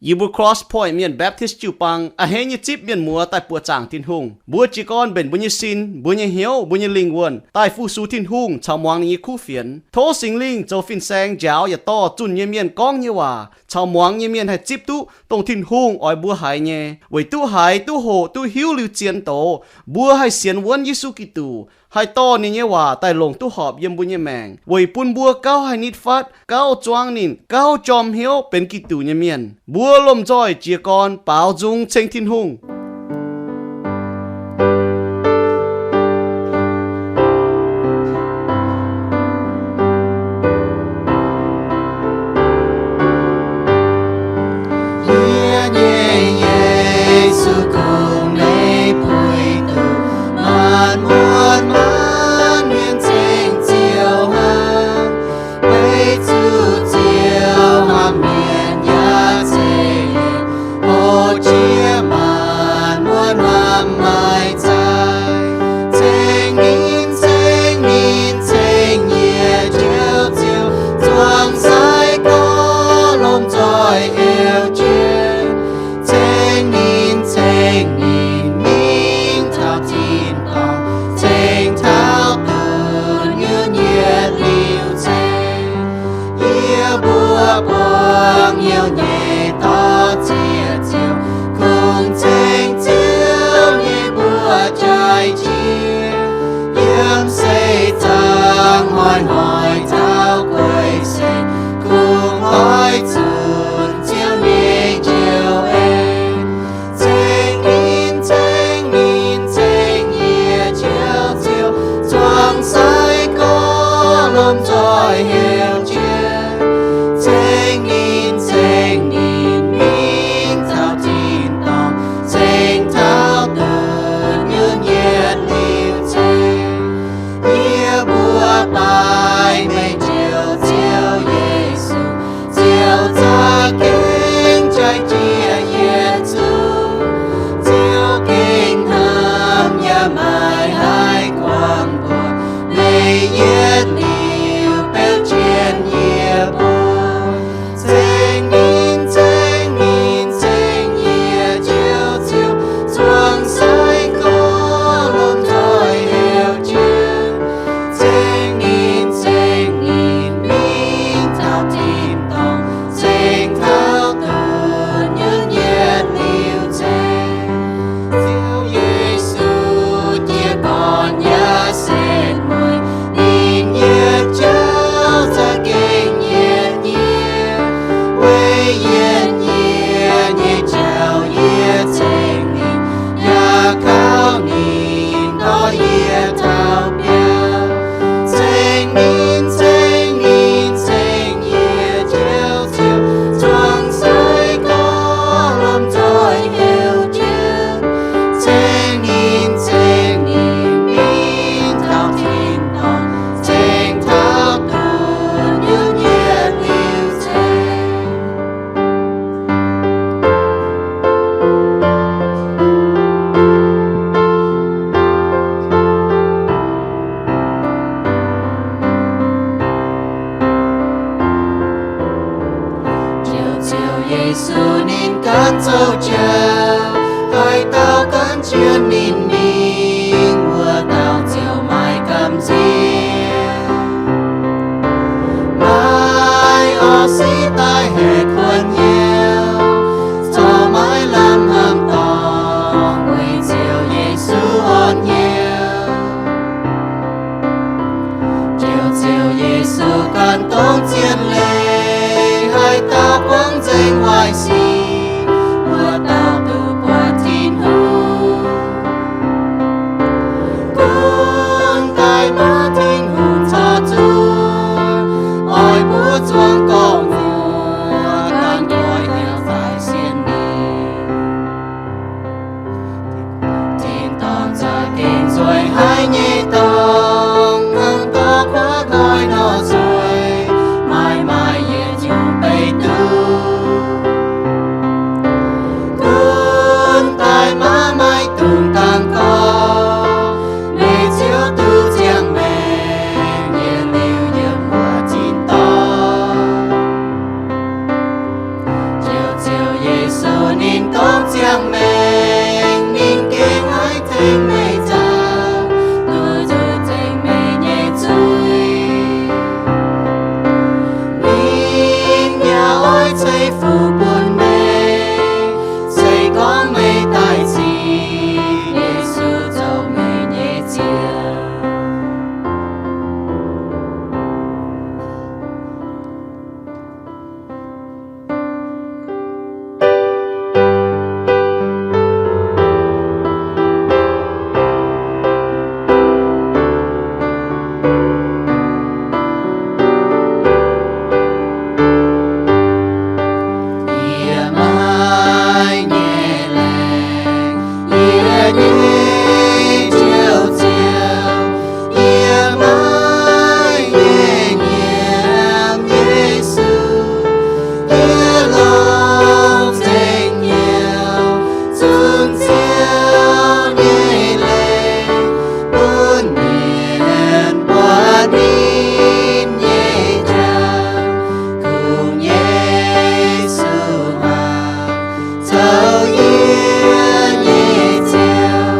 Yie mbuo Cross Point Mienh Baptist jiu-baang a'hneiv nyei zipv mienh muoz daaih buoqc zaangc Tin-Hungh. Mbuo jiez gorn mbenc mbuo nyei sin, mbuo nyei hnyouv, mbuo nyei lingh wuonh daaih fu-sux Tin-Hungh caux muangx ninh nyei kuv fienx. Tov Singx Lingh zoux fin-saeng njaaux yaac dorh zunh nyei mienh gorngv nyei waac caux muangx nyei mienh haih zipv duqv dongh Tin-Hungh oix mbuo haiz nyei, weic duqv haiz, duqv hoqc, duqv hiuv liuz zien doz, mbuo haih sienx wuonv Yesu Giduc, haih dorh ninh nyei waac daaih longc duqv horpc yiem mbuo nyei maengc, weic bun mbuo gauh haih nitv fatv, gauh zuangv ninh, gauh jorm hnyouv benx Giduc nyei mienh. Mbuo lomh nzoih jiez gorn baaux nzung ceng Tin-Hungh. Yie nyei Yesu, kungx meih puix duqv maanc muotc maanc mienh ceng Ziouv hnangv. Meih zuqc Ziouv hnamv mienh yaac ceix hoqc jiex maanc muotc hnamv maiv zaaic. Ceng ninh, ceng ninh, ceng yie Njoux Ziouv, zuangx sai gorx lomh nzoih heuc jienv. Ceng ninh, ceng ninh mingh taux tin-dorngh, ceng taux dunh yunh yietc liuz ceng. Yie mbuo buangh hnyouv nyei dorh ziex Ziouv, kungx ceng Ziouv nyei mbuox jaaix jiex. Yiem seix zaangc hnoi hnoi taux guei seix, kungx oix zunc Ziouv nyei njoux en. Ceng ninh, ceng ninh, ceng yie Njoux Ziouv, zuangx sai gorx lomh nzoih heuc jienv. Ceng ninh, ceng ninh mingh taux tin-dorngh, ceng taux dunh yunh yietc liuz ceng. Yie mbuo baaix meih Njoux Ziouv Yesu, Ziouv za'gengh jaaix jiex yietc zungv. Ziouv gengh hnamv yaac maiv haih guangc mbuox meih yietc liuz beu jienv yie mbuo. Ceng ninh, ceng ninh, ceng yie Njoux Ziouv, zuangx sai gorx lomh nzoih heuc jienv. Ceng ninh, ceng ninh mingh taux tin-dorngh, ceng taux dunh yunh yietc liuz ceng. Ziouv Yesu jiez gorn yaac setv mueiz, ninh yietc jauv za'gengh yietc nyie. Weic yietc nyie nyei jauv yie ceng ninh, yaac kaux ninh dorh yie taux biauv. Ceng ninh, ceng ninh, ceng yie Njoux Ziouv, zuangx sai gorx lomh nzoih heuc jienv. Ceng ninh, ceng ninh mingh taux tin-dorngh, ceng taux dunh yunh yietc liuz ceng. Njoux Ziouv Yesu ninh gan zoux jauv, haaix dauh gan jienv ninh mingh, wuov dauh ziouc maaih gamh nziex. Maaih orv siqv daaih haeqv kuonx hnyouv, corc maiv lamh hnamv dorngc weic Ziouv Yesu orn hnyouv. Njoux Ziouv Yesu ganh dongh zien leiz, haaix dauh buangv nzengc waaic sic, wuov dauh duqv buatc Tin-Hungh. Maengc ninh gengh maiv tengx meih nzauh, duqv nzuqc zengx meih nyei zuiz. Ninh yaac oix ceix fuqv bun meih, se gorngv meih daaih sic Yesu zoux meih nyei ziangh. Yie maiv nyei laengz, yie nyei Ziouv Ziouv, yie maiv nyei nyiemc Yesu. Yie longc nzengc hnyouv zunc Ziouv nyei leiz, bun mienh buatc ninh nyei jauv. Kungx Yesu aac, zoux yie nyei Ziouv,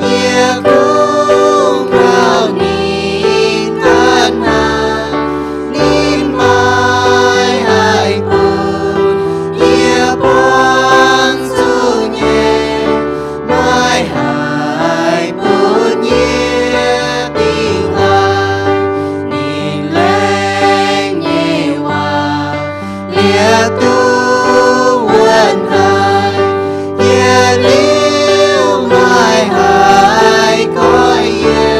yie kungx kaux ninh ganh hnangv. Ninh maiv haih bun yie buangv zuqc nyei, maiv haih bun yie dingh laaix. Ninh laengz nyei waac liepc duqv wuonh haic, yietc liuz maiv haih goiv yie.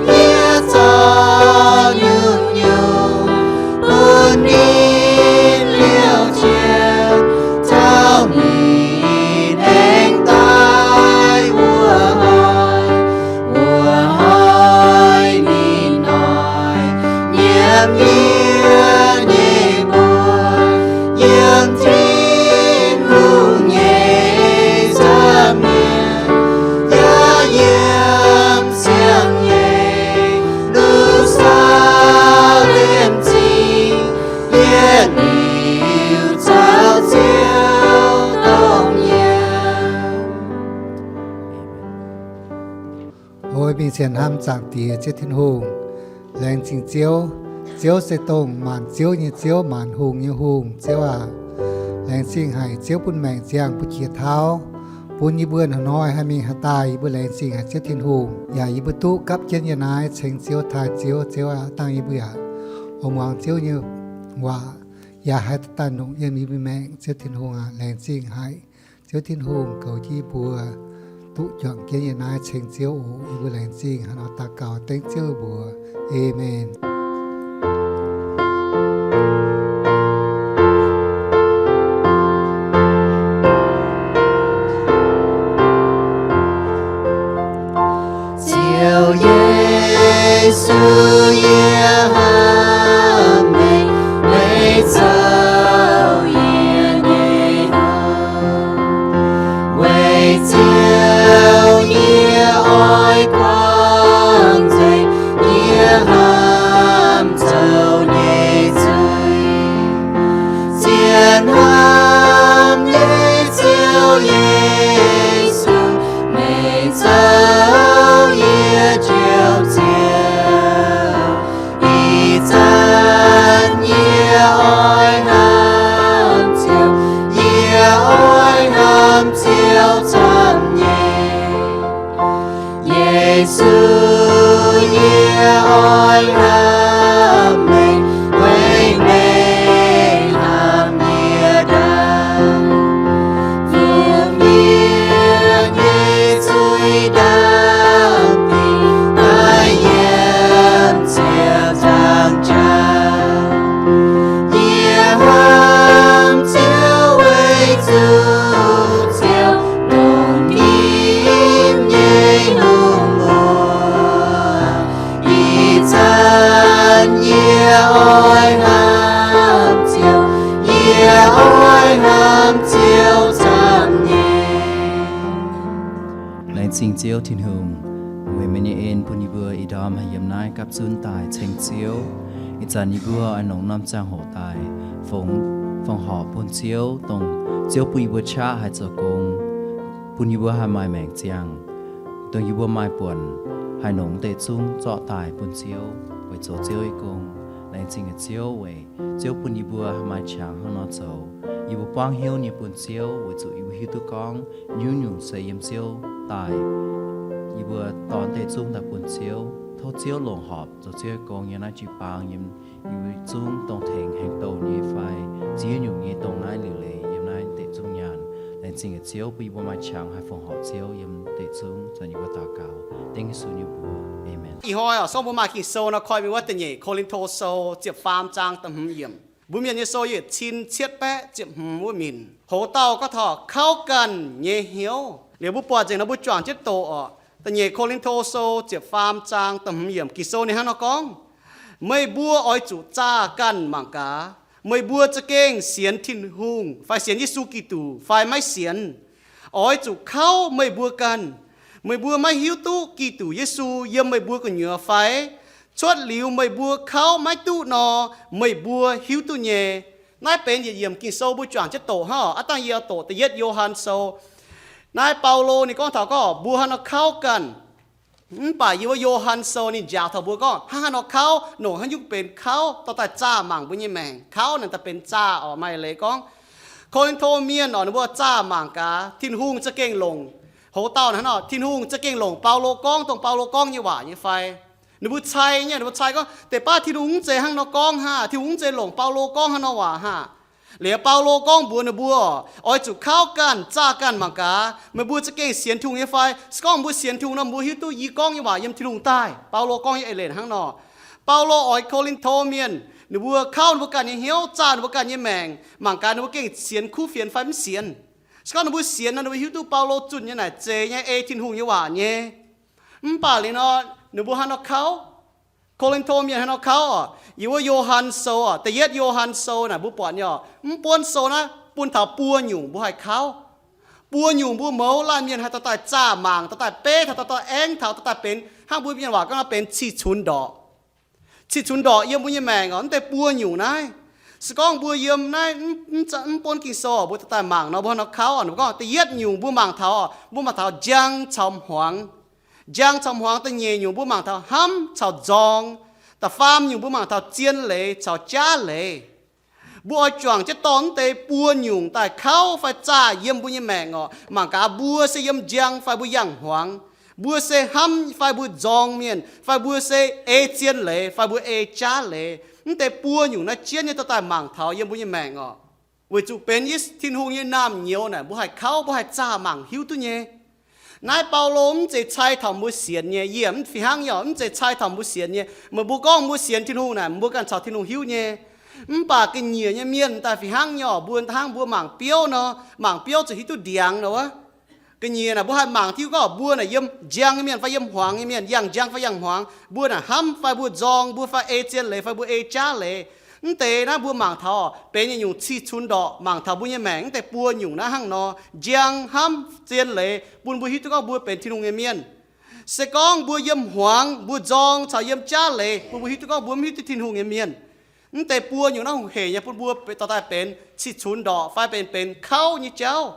Yie zorc nyungc-nyungc bun ninh liouh jienv, taux ninh aengx daaih wuov hnoi. Wuov hnoi ninh noic nyiemc yie nyei mbuox, yiem Tin-Hungh nyei nza'hmien, yaac yiem siang-nyeic Lu^saa^lem Zingh, yietc liuz caux Ziouv dongh yie. O mingh sienx hnamv Zaangc Diex Ziouv Tin-Hungh, laengz zingh Ziouv. Ziouv se dongh maanc ziouv nyei Ziouv, maanc hungh nyei Hungh, Ziouv aac. Laengz zingh haic Ziouv bun maengc ziangh, bun qiex tauv, bun yie mbuo hnoi-hnoi haih mingh haih daaih. Yie mbuo laengz zingh haic Ziouv Tin-Hungh, yaac yie mbuo duqv gapv jienv yiem naaiv ceng Ziouv, taaih Ziouv. Ziouv aac, dangh yie mbuo yaac oix muangx Ziouv nyei waac, yaac haih daaih longc yiem yie mbuo maengc. Ziouv Tin-Hungh aac, laengz zingh haic. Ziouv Tin-Hungh goux jienv yie mbuo duqv juangc jienv yiem naaiv ceng Ziouv oc. Yie mbuo laengz zingh hnangv nor daux gaux dengv Ziouv mbuox. Aamen. Ziouv Yesu, yie hnamv meih, meih zoux yie nyei hngongx. Weic Ziouv yie oix guangc nzengc yie hnamv zoux nyei zuiz. Zien hnamv nyei Ziouv Yesu, meih zoux yie Ziouv Ziouv. Ih zanc yie oix hnamv Ziouv, yie oix hnamv Ziouv camv nyei. Yesu, yie oix hnamv meih, weic meih hnamv yie ndaangc. Fungx yie nyei zuiz ndaangc dingc daaih yiem Ziouv nzaangc jauv. Yie hnamv Ziouv weic zuqc Ziouv dongh ninh nyei hungh oc. Ih zanc yie oix hnamv Ziouv, yie oix hnamv Ziouv camv nyei. Laengz zingh Ziouv Tin-Hungh, weic meih nyei en bun yie mbuo ih ndorm haih yiem naaiv gapv zunv daaih ceng Ziouv. Ih zanc yie mbuo oix longc norm ziangh hoc daaih fongc, fongc horc bun Ziouv, dongh Ziouv bun yie mbuo qaqv haih zoux gong. bun yie mbuo haih maaih maengc ziangh, dongh yie mbuo maaih buonc haih longc deix zungv zorqv daaih bun Ziouv weic zoux Ziouv nyei gong. Laengz zingh Ziouv weic Ziouv bun yie mbuo haih maaih qangx hnangv nor zoux. Yie mbuo buangv hnyouv nyei bun Ziouv weic zuqc yie mbuo hiuv duqv gorngv nyungc-nyungc se yiem Ziouv daaih. Yie mbuo dorh deix zungv daaih bun Ziouv. Tov Ziouv longc horpc zoux Ziouv nyei gong yiem naaiv jiu-baang, yiem yie mbuo zungv dongh tengx haaix nyungc nyei fai ziex nyungc nyei dongh naaiv liuc leiz yiem naaiv deix zungv nyaanh. Laengz zingh Ziouv bun yie mbuo maaih qangx haih fongc horc Ziouv yiem deix zungv. Zanc yie mbuo daux gaux dengv Yesu nyei mbuox. Aamen. Ih hnoi oc, sou mbuo maaih Ging-Sou nor koi mingh wuov Da'nyeic Ko^lin^to Sou ziepc faam zaang da'hmz yiemc. Mbuo Mienh nyei sou yietc cin cietv baeqv ziepc hmz wuov minc. Hoz dauh gorngv taux kauv ganh nyei hnyouv. Liuz mbuo buatc nzengc nor mbuo juangc jienv doqc oc. Da'nyeic Ko^lin^to Sou ziepc faam zaang da'hmz yiemc Ging-Sou ninh hnangv nor gorngv, meih mbuo oix zuqc zaah ganh mangc gaax, meih mbuo za'gengh sienx Tin-Hungh fai sienx Yesu Giduc fai maiv sienx. Oix zuqc kauv meih mbuo ganh. Meih mbuo maiv hiuv duqv Giduc Yesu yiem meih mbuo gu'nyuoz fai? Cuotv liuz meih mbuo kauv maiv duqv nor, meih mbuo hiuv duqv nyei. Naaiv benx yietc yiemc Ging-Sou mbuo juangc jienv doqc hnangv. Aav dangh yie doqc da'yietv Yo^han Sou. Naaiv Baulo ninh gorngv taux gorngv mbuo haaix nor kauv ganh. Mv baac yiem wuov Yo^han Sou ninh njaaux taux mbuo gorngv hnangv haaix nor kauv, longc haaix nyungc benx kauv dorh daaih zaah mangc mbuo nyei maengc. Kauv naaic daaih benx zaah oc. Maaih leiz gorngv Ko^lin^to Mienh oc, ninh mbuo zaah mangc gaax, Tin-Hungh za'gengh longc, hoz dauh naaic hnangv nor, Tin-Hungh za'gengh longc Baulo gorngv dongh Baulo gorngv nyei waac nyei fai? Ninh mbuo cai nyei, ninh mbuo cai gorngv deix baav Tin-Hungh mv zeiz hnangv nor gorngv haah, Tin-Hungh mv zeiz longc Baulo gorngv hnangv nor waac haah. Liuz Baulo gorngv mbuox ninh mbuo, oix zuqc kauv ganh, zaah ganh mangc gaax, meih mbuo za'gengh sienx Tin-Hungh nyei fai? Se gorngv mbuo sienx Tin-Hungh nor, mbuo hiuv duqv yie gorngv nyei waac yiem Tin-Hungh daaih. Baulo gorngv nyei eix leiz hnangv nor. Baulo oix Ko^lin^to Mienh ninh mbuo kauv ninh mbuo ganh nyei hnyouv, zaah ninh mbuo ganh nyei maengc, mangc gaax ninh mbuo gengh sienx kuv fienx fai mv sienx. Se gorngv ninh mbuo sienx nor, ninh mbuo hiuv duqv Baulo zunh nyei naaic zeiz nyei, ei Tin-Hungh nyei waac nyei. Mv baac liuz nor, ninh mbuo haaix nor kauv? Ko^lin^to Mienh haaix nor kauv oc? Yiem wuov Yo^han Sou oc, da'yietv Yo^han Sou naaic mbuo buatc nyei oc. Mv buonv sou naaiv bun taux buo nyungc mbuo haih kauv. Buo nyungc mbuo mouz laanh mienh haih dorh daaih zaah mangc, dorh daaih beiv taux, dorh daaih aengv taux, dorh daaih benx hnangv mbuo mienh waac gorngv nor benx cih cunx ndorqc. Cih cunx ndorqc yiem mbuo nyei maengc oc, mv deix buo nyungc naaiv. Se gorngv mbuo yiem naaiv mv, mv buonv Ging-Sou mbuo dorh daaih mangc nor, mbuo haaix nor kauv oc? Ninh mbuo gorngv da'yietv nyungc mbuo mangc taux oc, mbuo mangc taux njang caux hmuangx. Njang caux hmuangx. Da'nyeic nyungc mbuo mangc taux hnamv caux nzorng. Da'faam nyungc mbuo mangc taux zien leiz caux jaav leiz. Mbuo oix juangc jienv dorh mv deix buo nyungc daaih kauv fai zaah yiem mbuo nyei maengc oc. Mangc gaax mbuo se yiem njang fai mbuo yangh hmuangx. Mbuo se hnamv fai mbuo nzorng mienh, fai mbuo se ei zien leiz, fai mbuo ei jaav leiz. Mv deix buo nyungc naaiv jienv nyei dorh daaih mangc taux yiem mbuo nyei maengc oc. Weic zuqc benx Ye, Tin-Hungh nyei naamh nyouz naaic mbuo haih kauv, mbuo haih zaah mangc hiuv duqv nyei. Naaiv Baulo mv zeiz cai taux mbuo sienx nyei. Yie mv fih hnangv nyei oc, mv zeiz cai taux mbuo sienx nyei. Meih mbuo gorngv mbuo sienx Tin-Hungh naaic, mbuo ganh caux Tin-Hungh hiuv nyei. Mv baac ga'nyiec nyei mienh daaih fih hnangv nyei oc, mbuo hnangv mbuo mangc biouv nor, mangc biouv zuqc hiuv duqv ndiangx nor wuov. Ga'nyiec naaic mbuo haih mangc hiuv gorngv mbuo naaic yiem njang nyei mienh fai yiem hmuangx nyei mienh, yangh njang fai yangh hmuangx. Mbuo naaic hnamv fai mbuo nzorng, mbuo fai ei zien leiz fai mbuo ei jaav leiz. Mv deix naaiv mbuo mangc taux benx nyungc-nyungc cih cunx ndorqc mangc taux mbuo nyei maengc. Mv deix buo nyungc naaiv hnangv nor, njang, hnamv, zien leiz bun mbuo hiuv duqv gorngv mbuo benx Tin-Hungh nyei mienh. Se gorngv mbuo yiem hmuangx, mbuo nzorng caux yiem jaav leiz bun mbuo hiuv duqv gorngv mbuo mv hiuv duqv Tin-Hungh nyei mienh. Mv deix buo nyungc naaiv hungh heic nyei bun mbuo dorh daaih benx cih cunx ndorqc fai benx, benx kauv nyei jauv.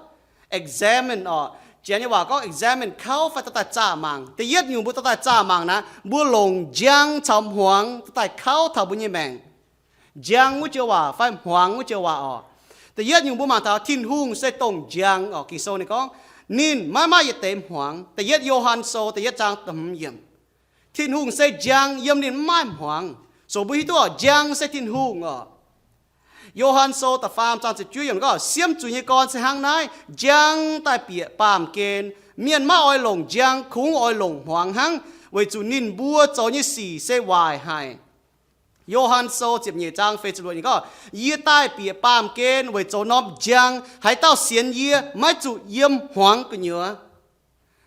Examine oc. Janx nyei waac gorngv examine, kauv fai dorh daaih zaah mangc. Da'yietv nyungc mbuo dorh daaih zaah mangc naaiv, mbuo longc njang caux hmuangx dorh daaih kauv taux mbuo nyei maengc. Njang wuov joux waac fai hmuangx wuov joux waac oc. Da'yietv nyungc mbuo mangc taux Tin-Hungh se dongh njang oc. Ging-Sou ninh gorngv, ninh maiv maaih yietc deix hmuangx. Da'yietv Yo^han Sou da'yietv zaang da'hmz yiemc. Tin-Hungh se njang, yiem ninh mv maaih hmuangx. So mbuo hiuv duqv oc, njang se Tin-Hungh oc. Yo^han Sou da'faam zaang ziepc juov yiemc gorngv, siemv zuiz nyei gorn se hnangv naaiv, njang daaih bieqc baamh gen. Mienh maiv oix longc njang, kungx oix longc hmuangx hnangv, weic zuqc ninh mbuo zoux nyei sic se waaic haic. Yo^han Sou ziepc nyeic zaang feix ziepc luoqc yiemc gorngv, yie daaih bieqc baamh gen weic zoux norm njang. Haaix dauh sienx yie maiv zuqc yiem hmuangx gu'nyuoz.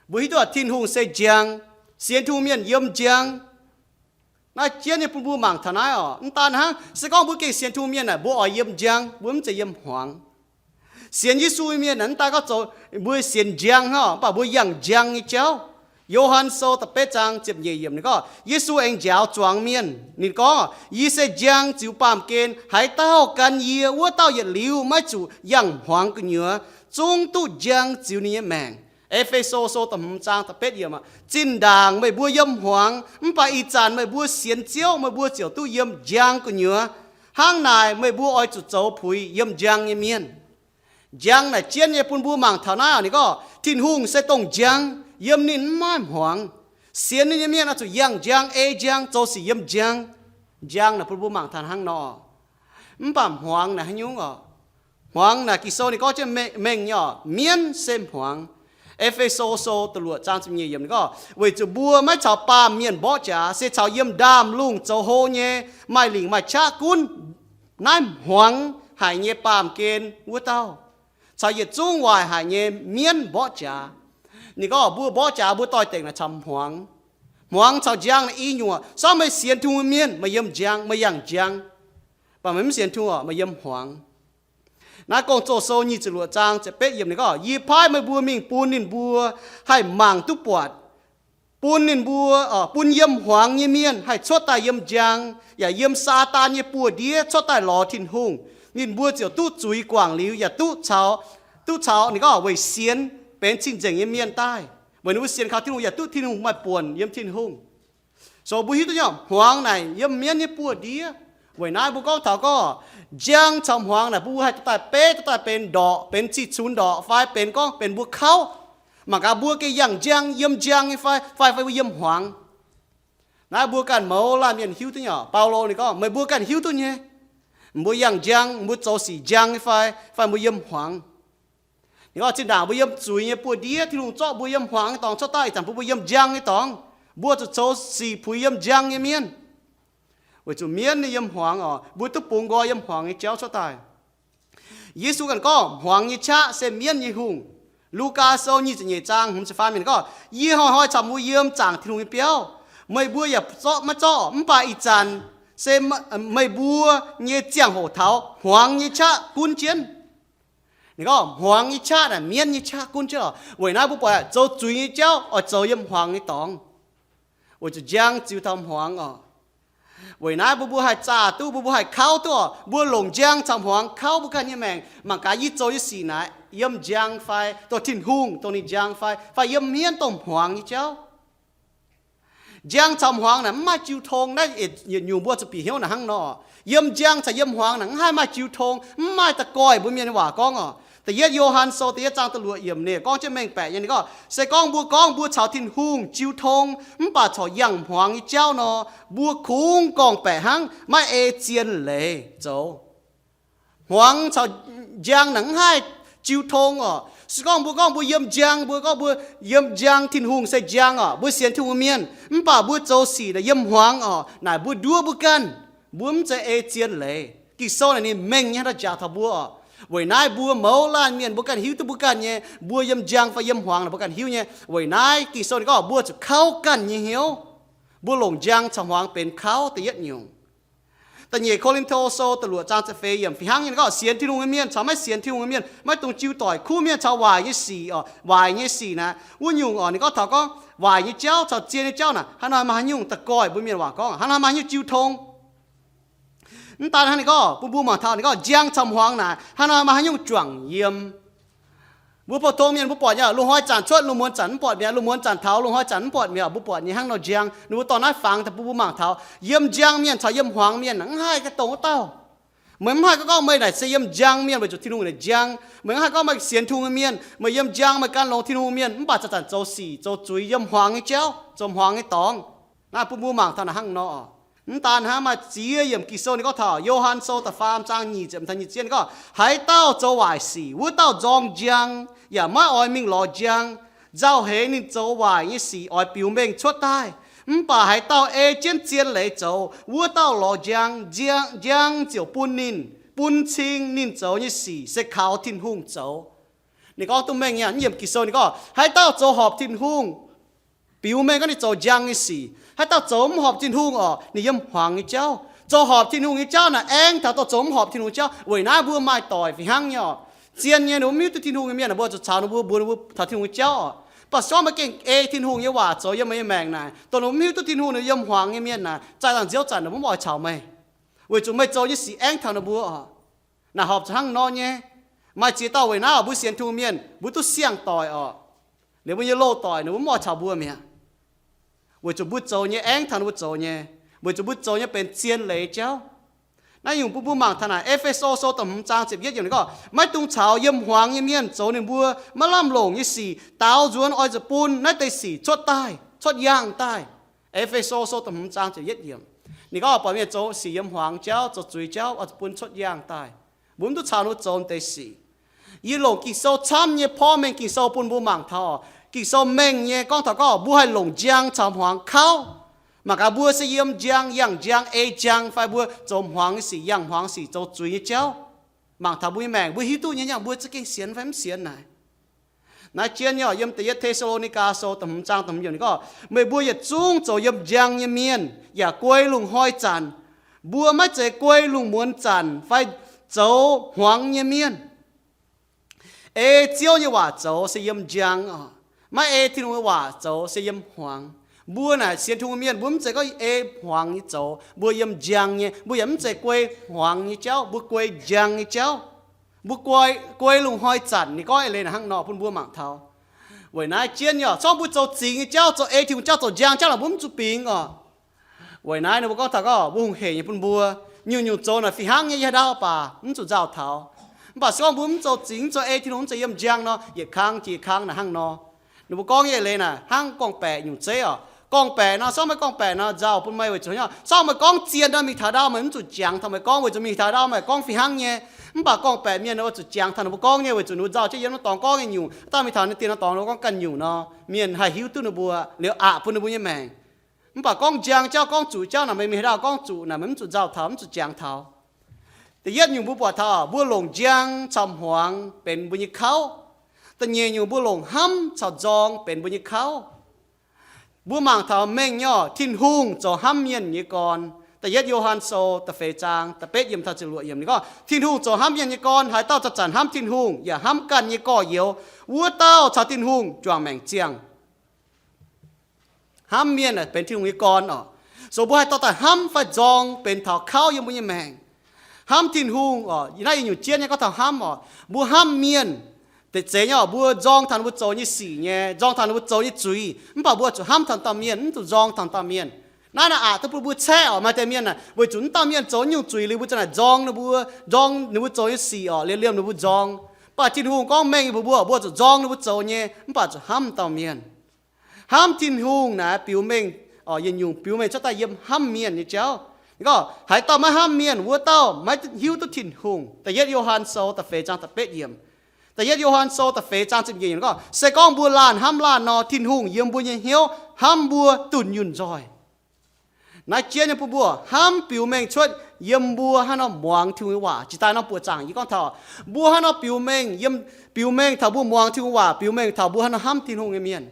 Mbuo hiuv duqv Tin-Hungh se njang, sienx Tin-Hungh mienh yiem njang. Naaiv jienv nyei bun mbuo mangc taux naaiv oc. Mv daan hnangv, se gorngv mbuo gengh sienx Tin-Hungh mienh naaic, mbuo oix yiem njang, mbuo mv zeiz yiem hmuangx. Sienx Yesu mienh naaic, mv daan gorngv zoux mbuo sienx njang hnangv, mv baac mbuo yangh njang nyei jauv. Yo^han Sou da'betv zaang ziepc nyeic yiemc ninh gorngv, Yesu aengx njaaux zuangx mienh. Ninh gorngv, yie se njang ziux baamh gen. Haaix dauh gan yie, wuov dauh yietc liuz maiv zuqc yangh hmuangx gu'nyuoz, zungv duqv njang ziux ninh nyei maengc. E^fe^so Sou da'hmz zaang da'betv yiemc aqv, zinh ndaangc meih mbuo yiem hmuangx, mv baac ih zanc meih mbuo sienx Ziouv, meih mbuo ziouc duqv yiem njang gu'nyuoz. Hnangv naaic meih mbuo oix zuqc zoux puix yiem njang nyei mienh. Njang naaic jienv nyei bun mbuo mangc taux naaiv oc. Ninh gorngv Tin-Hungh se dongh njang, yiem ninh mv maaih hmuangx. Sienx ninh nyei mienh oix zuqc yangh njang, ei njang, zoux sic yiem njang. Njang naaic bun mbuo mangc taux hnangv nor. Mv baac hmuangx naaic haaix nyungc oc? Hmuangx naaic Ging-Sou ninh gorngv jienv mengh nyei oc, mienv se hmuangx. E^fe^so Sou da'luoqc zaang ziepc nyeic yiemc ninh gorngv, weic zuqc mbuo maiv caux baamh mienh mborqv jaax, se caux yiem ndaamv-lungh zoux hlo nyei, maaih lingc maaih qaqv gunv naaiv hmuangx haic nyei baamh gen wuov dauh, caux yietc zungv waaic haic nyei mienv mborqv jaax. Ninh gorngv mbuo mborqv jaax mbuo doix-dekc naaic caux hmuangx. Hmuangx caux njang naaic i nyungc oc. Sorng meih sienx Tin-Hungh nyei mienh, meih yiem njang, meih yangh njang. Mv baac meih mv sienx Tin-Hungh oc, meih yiem hmuangx. Naaiv Gong-Zoh Sou nyic ziepc luoqc zaang ziepc betv yiemc ninh gorngv, yie paaiv meih mbuo mingh bun ninh mbuo haih mangc duqv buatc, bun ninh mbuo, bun yiem hmuangx nyei mienh haih cuotv daaih yiem njang, yaac yiem Saadaan nyei buoz-ndiev cuotv daaih lorz Tin-Hungh. Ninh mbuo ziouc duqv zuiz guangc liuz, yaac duqv caux, duqv caux ninh gorngv weic sienx benx cing-nzengc nyei mienh daaih, weic ninh mbuo sienx kaux Tin-Hungh yaac duqv Tin-Hungh maaih buonc yiem Tin-Hungh. So mbuo hiuv duqv nyei hmuangx naaic yiem mienv nyei buoz-ndiev. Weic naaiv mbuo gorngv taux gorngv njang caux hmuangx naaic bun mbuo haih duqv daaih beiv, duqv daaih benx ndorqc, benx cih cunx ndorqc, fai benx gorngv benx mbuo kauv, mangc gaax mbuo gengh yangh njang, yiem njang nyei fai, fai, fai mbuo yiem hmuangx. Naaiv mbuo ganh mouz laanh mienh hiuv duqv nyei oc. Baulo ninh gorngv meih mbuo ganh hiuv duqv nyei. Mbuo yangh njang, mbuo zoux sic njang nyei fai, fai mbuo yiem hmuangx. Ninh gorngv zinh ndaangc mbuo yiem zuiz nyei buoz-ndiev, Tin-Hungh zorqv mbuo yiem hmuangx nyei dorngx cuotv daaih, ih zanc bun mbuo yiem njang nyei dorngx. Mbuo zuqc zoux sic puix yiem njang nyei mienh. Weic zuqc mienv nyei yiem hmuangx oc, mbuo duqv bungx nqoi yiem hmuangx nyei jauv cuotv daaih. Yesu ganh gorngv hmuangx nyei qaqv se mienv nyei hungh. Lugaa Sou nyic ziepc nyeic zaang hmz ziepc faam yiemc gorngv, yie hnoi-hnoi caux mbuo yiem zaangc Tin-Hungh nyei biauv. Meih mbuo yaac zorqv maiv zorqv, mv baac ih zanc se meih mbuo nyei ziangh hoc taux hmuangx nyei qaqv gunv jienv. Ninh gorngv hmuangx nyei qaqv naaic mienv nyei qaqv gunv jienv oc. Weic naaiv mbuo buatc zoux zuiz nyei jauv oix zoux yiem hmuangx nyei dorngx, weic zuqc njang ziux taux hmuangx oc. Weic naaiv bun mbuo haih zaah duqv, bun mbuo haih kauv duqv oc. Mbuo longc njang caux hmuangx kauv mbuo ganh nyei maengc. Mangc gaax yie zoux nyei sic naaic yiem njang fai, dongh Tin-Hungh dongh ninh njang fai, fai yiem mienv dongh hmuangx nyei jauv. Njang caux hmuangx naaic mv maaih jiu tong. Naaiv yietc nyungc mbuo zuqc bieqc hnyouv naaic hnangv nor. Yiem njang caux yiem hmuangx naaic mv haih maaih jiu tong, mv maaih da'goih mbuo mienh nyei waac gorngv oc. Da'yietv Yo^han Sou da'yietv zaang da'luoqc yiemc ninh gorngv jienv mengh baeqc nyei, ninh gorngv se gorngv mbuo gorngv mbuo caux Tin-Hungh jiu tong mv baac corc yangh hmuangx nyei jauv nor, mbuo kungx gorngv-baeqc hnangv, maiv ei zien leiz zoux. Hmuangx caux njang naaic mv haih jiu tong oc. Se gorngv mbuo gorngv mbuo yiem njang, mbuo gorngv mbuo yiem njang, Tin-Hungh se njang oc, mbuo sienx Tin-Hungh mienh, mv baac mbuo zoux sic naaic yiem hmuangx oc, naaic mbuo nduov mbuo ganh, mbuo mv zeiz ei zien leiz. Ging-Sou naaic ninh mengh nyei hnangv nor njaaux taux mbuo oc. Weic naaiv mbuo mouz laanh mienh mbuo ganh hiuv duqv mbuo ganh nyei, mbuo yiem njang fai yiem hmuangx naaic mbuo ganh hiuv nyei. Weic naaiv Ging-Sou ninh gorngv mbuo zuqc kauv ganh nyei hnyouv. Mbuo longc njang caux hmuangx benx kauv da'yietv nyungc. Da'nyeic Ko^lin^to Sou da'luoqc zaang ziepc feix yiemc fih hnangv nyei, ninh gorngv sienx Tin-Hungh nyei mienh caux maiv sienx Tin-Hungh nyei mienh maiv dungx jiu doic kuv mienh caux waaic nyei sic oc. Waaic nyei sic naaic wuov nyungc oc, ninh gorngv taux gorngv waaic nyei jauv caux zien nyei jauv naaic, hnangv nor maaih haaix nyungc da'goih mbuo mienh waac gorngv, hnangv nor maaih haaix nyungc jiu tong. Mv daan hnangv, ninh gorngv bun mbuo mangc taux ninh gorngv njang caux hmuangx naaic, hnangv nor maaih haaix nyungc juangc yiem. Mbuo pou-tong mienh mbuo buatc nyei, loz-hnoi zanc cuotv, loz-muonz zanc mv buatc mi'aqv, loz-muonz zanc taux, loz-hnoi zanc mv buatc mi'aqv, mbuo buatc nyei hnangv nor njang. Ninh mbuo dorh naaiv fangx daaih bun mbuo mangc taux, yiem njang mienh caux yiem hmuangx mienh mv haih ganh dongh wuov dauh. Meih mv haih gorngv, gorngv meih naaic se yiem njang mienh weic zuqc Tin-Hungh naaic njang. Meih mv haih gorngv meih sienx Tin-Hungh mienh, meih yiem njang, meih gan longx Tin-Hungh mienh, mv baac zanc-zanc zoux sic zoux zuiz yiem hmuangx nyei jauv, zoux hmuangx nyei dorngx. Naaiv bun mbuo mangc taux naaic hnangv nor. Mv daan hnangv, maaih ziex yiemc Ging-Sou ninh gorngv taux Yo^han Sou da'faam zaang nyic ziepc taux nyic ziepc yietv gorngv, haaix dauh zoux waaic sic, wuov dauh nzorng njang, yaac maiv oix mingh lorz njang, nzauh heix ninh zoux waaic nyei sic oix biux mengh cuotv daaih. Mv baac haaix dauh ei jienv zien leiz zoux, wuov dauh lorz njang, njang ziouc bun ninh, bun cing ninh zoux nyei sic se kaux Tin-Hungh zoux. Ninh gorngv duqv mengh nyei, mv yiemc Ging-Sou ninh gorngv, haaix dauh zoux horpc Tin-Hungh, biux mengh gorngv ninh zoux njang nyei sic. Haaix dauh zoux mv horpc Tin-Hungh oc, ninh yiem hmuangx nyei jauv. Zoux horpc Tin-Hungh nyei jauv naaic aengx taux dongh zoux mv horpc Tin-Hungh jauv. Weic naaiv mbuo maaih doic fih hnangv nyei oc. Zien nyei ninh mbuo mv hiuv duqv Tin-Hungh nyei mienh, mbuo zuqc caux ninh mbuo mbuox ninh mbuo taux Tin-Hungh nyei jauv oc. Mv baac se gorngv meih gengh ei Tin-Hungh nyei waac zoux yiem meih nyei maengc naaic, dongh ninh mbuo mv hiuv duqv Tin-Hungh, ninh yiem hmuangx nyei mienh naaic, zaih zaangc nziouv zanc ninh mbuo mv oix caux meih, weic zuqc meih zoux nyei sic aengx taux ninh mbuo oc. Naaic horpc zuqc hnangv nor nyei. Maaih ziex dauh weic naaiv oc, mbuo sienx Tin-Hungh mienh mbuo duqv siang-doic oc. Ninh mbuo nyei loz-doic ninh mbuo mv oix caux mbuo mi'aqv, weic zuqc mbuo zoux nyei aengv taux ninh mbuo zoux nyei, weic zuqc mbuo zoux nyei benx zien leiz jauv. Naaiv nyungc bun mbuo mangc taux naaic E^fe^so Sou da'hmz zaang ziepc yietv yiemc ninh gorngv, maiv dungx caux yiem hmuangx nyei mienh zoux ninh mbuo maiv lamh longc nyei sic. Daaux nzuonx oix zuqc bun naaiv deix sic cuotv daaih, cuotv yangh daaih. E^fe^so Sou da'hmz zaang ziepc yietv yiemc. Ninh gorngv buatc mienh zoux sic yiem hmuangx jauv, zoux zuiz jauv, oix zuqc bun cuotv yangh daaih. Mbuo mv duqv caux ninh mbuo zoux deix sic. Yie longc Ging-Sou camv nyei porv mengh Ging-Sou bun mbuo mangc taux. Ging-Sou mengh nyei gorngv taux gorngv mbuo haih longc njang caux hmuangx kauv. Mangc gaax mbuo se yiem njang, yangh njang, ei njang, fai mbuo zoux hmuangx nyei sic, yangh hmuangx sic, zoux zuiz nyei jauv. Mangc taux mbuo nyei maengc, mbuo hiuv duqv nyei, yangh mbuo za'gengh sienx fai mv sienx naaic. Naaiv jienv nyei yiem da'yietv Te^saa^lo^ni^gaa Sou da'hmz zaang da'hmz yiemc ninh gorngv, meih mbuo yietc zungv zoux yiem njang nyei mienh yaac guei lungh hnoi zanc. Mbuo maiv zeiz guei lungh muonz zanc fai zoux hmuangx nyei mienh. Ei Ziouv nyei waac zoux se yiem njang oc. Maiv ei Tin-Hungh nyei waac zoux se yiem hmuangx. Mbuo naaic sienx Tin-Hungh mienh, mbuo mv zeiz gorngv ei hmuangx nyei zoux. Mbuo yiem njang nyei, mbuo yaac mv zeiz guei hmuangx nyei jauv, mbuo guei njang nyei jauv. Mbuo guei, guei lungh hnoi zanc. Ninh gorngv eix leiz naaic hnangv nor bun mbuo mangc taux. Weic naaiv jienv nyei oc, se gorngv mbuo zoux zingx nyei jauv, zoux ei Tin-Hungh jauv, zoux njang jauv naaic mbuo mv zuqc bingx oc. Weic naaiv ninh mbuo gorngv taux gorngv mbuo hungh heic nyei bun mbuo, nyungc-nyungc zoux naaic fih hnangv nyei, yie haaix ndau baac mv zuqc nzauh taux. Mv baac se gorngv mbuo mv zoux zingx, mv zoux ei Tin-Hungh, mv zeiz yiem njang nor, yietc kang jiex kang naaic hnangv nor. Ninh mbuo gorngv nyei eix leiz naaic hnangv gorngv-baeqc nyungc zeiv oc. Gorngv-baeqc nor, se gorngv meih gorngv-baeqc nor nzauh bun meih weic zuqc, se gorngv meih gorngv zien nor, mingh taux ndau meih mv zuqc jangx taux meih gorngv, weic zuqc mingh taux ndau meih gorngv fih hnangv nyei. Mv baac gorngv-baeqc mienh nor oix zuqc jangx taux ninh mbuo gorngv nyei, weic zuqc ninh mbuo nzauh jienv yiem norm dorngx gorngv nyei nyungc, daaih mingh taux naaiv dien norm dorngx ninh mbuo gorngv ganh nyungc nor, mienh haih hiuv duqv ninh mbuo liuz aqc bun ninh mbuo nyei maengc. Mv baac gorngv njang jauv, gorngv zuqc jauv naaic, meih mingh haaix ndau gorngv zuqc naaic, meih mv zuqc nzauh taux, mv zuqc jangx taux. Da'yietv nyungc mbuo buatc taux mbuo longc njang caux hmuangx benx mbuo nyei kauv. Da'nyeic nyungc mbuo longc hnamv caux nzorng benx mbuo nyei kauv. Mbuo mangc taux mengh nyei oc, Tin-Hungh zoux hnamv mienh nyei gorn. Da'yietv Yo^han Sou da'feix zaang da'betv yiemc taux ziepc luoqc yiemc ninh gorngv, Tin-Hungh zoux hnamv mienh nyei gorn. Haaix dauh zanc-zanc hnamv Tin-Hungh yaac hnamv ganh nyei gorx-youz, wuov dauh caux Tin-Hungh juangc maengc ziangh. Hnamv mienh benx Tin-Hungh nyei gorn oc. So mbuo haih dorh daaih hnamv fai nzorng benx taux kauv yiem mbuo nyei maengc. Hnamv Tin-Hungh oc, naaiv yietc nyungc jienv nyei gorngv taux hnamv oc. Mbuo hnamv mienh, deix zeiz nyei oc, mbuo nzorng taux ninh mbuo zoux nyei sic nyei, nzorng taux ninh mbuo zoux nyei zuiz, mv baac mbuo zuqc hnamv taux dauh mienh, mv zuqc nzorng taux dauh mienh. Naaiv naaic aqc duqv bun mbuo caeqv oc. Maaih deix mienh naaic weic zuqc wuov dauh mienh zoux nyungc zuiz liuz, mbuo za'naaic nzorng ninh mbuo, nzorng ninh mbuo zoux nyei sic oc, liemh liemh ninh mbuo nzorng. Mv baac Tin-Hungh gorngv mengh bun mbuo, mbuo zuqc nzorng ninh mbuo zoux nyei, mv baac zuqc hnamv dauh mienh. Hnamv Tin-Hungh naaic biux mengh, yietc nyungc biux mengh cuotv daaih yiem hnamv mienh nyei jauv. Gorngv haaix dauh maiv hnamv mienh, wuov dauh maiv hiuv duqv Tin-Hungh. Da'yietv Yo^han Sou da'feix zaang da'betv yiemc. Da'yietv Yo^han Sou da'feix zaang ziepc nyeic yiemc gorngv, se gorngv mbuo laanh hnamv laanh nor, Tin-Hungh yiem mbuo nyei hnyouv hnamv mbuo dunh yunh nzoih. Naaiv jienv nyei bun mbuo hnamv biux mengh cuotv yiem mbuo haaix nor muangx Tin-Hungh nyei waac. Jiex daaih norm buoqc zaangc yie gorngv taux, mbuo haaix nor biux mengh, yiem, biux mengh taux mbuo muangx Tin-Hungh waac, biux mengh taux mbuo haaix nor hnamv Tin-Hungh nyei mienh.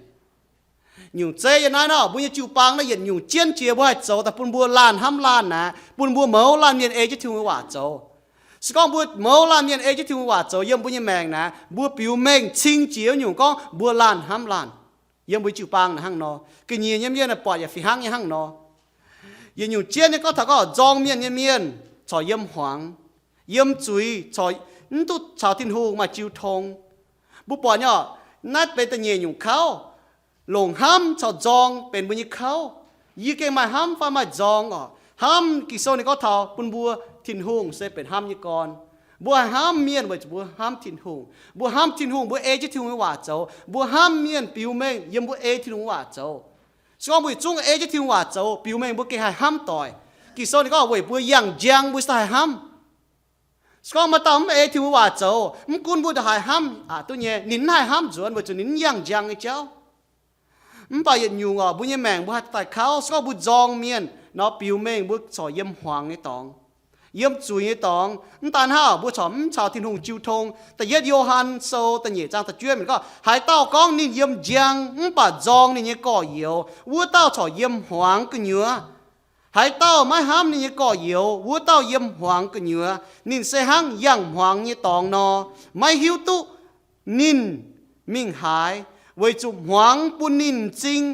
Nyungc zeiv yiem naaiv nor, mbuo nyei jiu-baang naaiv yietc nyungc jienv jiex mbuo haih zoux daaih bun mbuo laanh hnamv laanh naaic, bun mbuo mouz laanh mienh ei jienv Tin-Hungh nyei waac zoux. Se gorngv mbuo mouz laanh mienh ei jienv Tin-Hungh nyei waac zoux yiem mbuo nyei maengc naaic, mbuo biux mengh cing jiex nyungc gorngv mbuo laanh hnamv laanh. Yiem mbuo jiu-baang naaic hnangv nor, ga'nyiec nyei mienh buatc yaac fih hnangv nyei hnangv nor. Yietc nyungc jienv nyei gorngv taux gorngv nzorng mienh nyei mienh corc yiem hmuangx, yiem zuiz corc mv duqv caux Tin-Hungh maaih jiu tong. Mbuo buatc nyei, naaiv benx da'nyeic nyungc kauv. Longc hnamv caux nzorng benx mbuo nyei kauv. Yie gengh maaih hnamv fai maaih nzorng oc. Hnamv, Ging-Sou ninh gorngv taux bun mbuo, Tin-Hungh se benx hnamv nyei gorn. Mbuo haih hnamv mienh weic zuqc mbuo hnamv Tin-Hungh. Mbuo hnamv Tin-Hungh, mbuo ei jienv Tin-Hungh nyei waac zoux. Mbuo hnamv mienh biux mengh yiem mbuo ei Tin-Hungh nyei waac zoux. Se gorngv mbuo yietc zungv ei jienv Tin-Hungh waac zoux, biux mengh mbuo gengh haih hnamv doic. Ging-Sou ninh gorngv weic mbuo yangh njang mbuo se haih hnamv. Se gorngv maaih dauh mv ei Tin-Hungh waac zoux, mv gunv mbuo ndongc haaix hnamv aqc duqv nyei, ninh mv haih hnamv nzuonx weic zuqc ninh mv yangh njang nyei jauv. Mv baac yietc nyungc oc, mbuo nyei maengc mbuo haih daaih kauv. Se gorngv mbuo nzorng mienh nor, biux mengh mbuo corc yiem hmuangx nyei dorngx, yiem zuiz nyei dorngx. Mv daan hnangv, mbuo corc mv caux Tin-Hungh jiu tong. Da'yietv Yo^han Sou da'nyeic zaang da'juov yiemc gorngv, haaix dauh gorngv ninh yiem njang mv baac nzorng ninh nyei gorx-youz, wuov dauh corc yiem hmuangx gu'nyuoz. Haaix dauh maiv hnamv ninh nyei gorx-youz, wuov dauh yiem hmuangx gu'nyuoz. Ninh se hnangv yangh hmuangx nyei dorngx nor, maiv hiuv duqv ninh mingh haaix, weic zuqc hmuangx bun ninh m'zing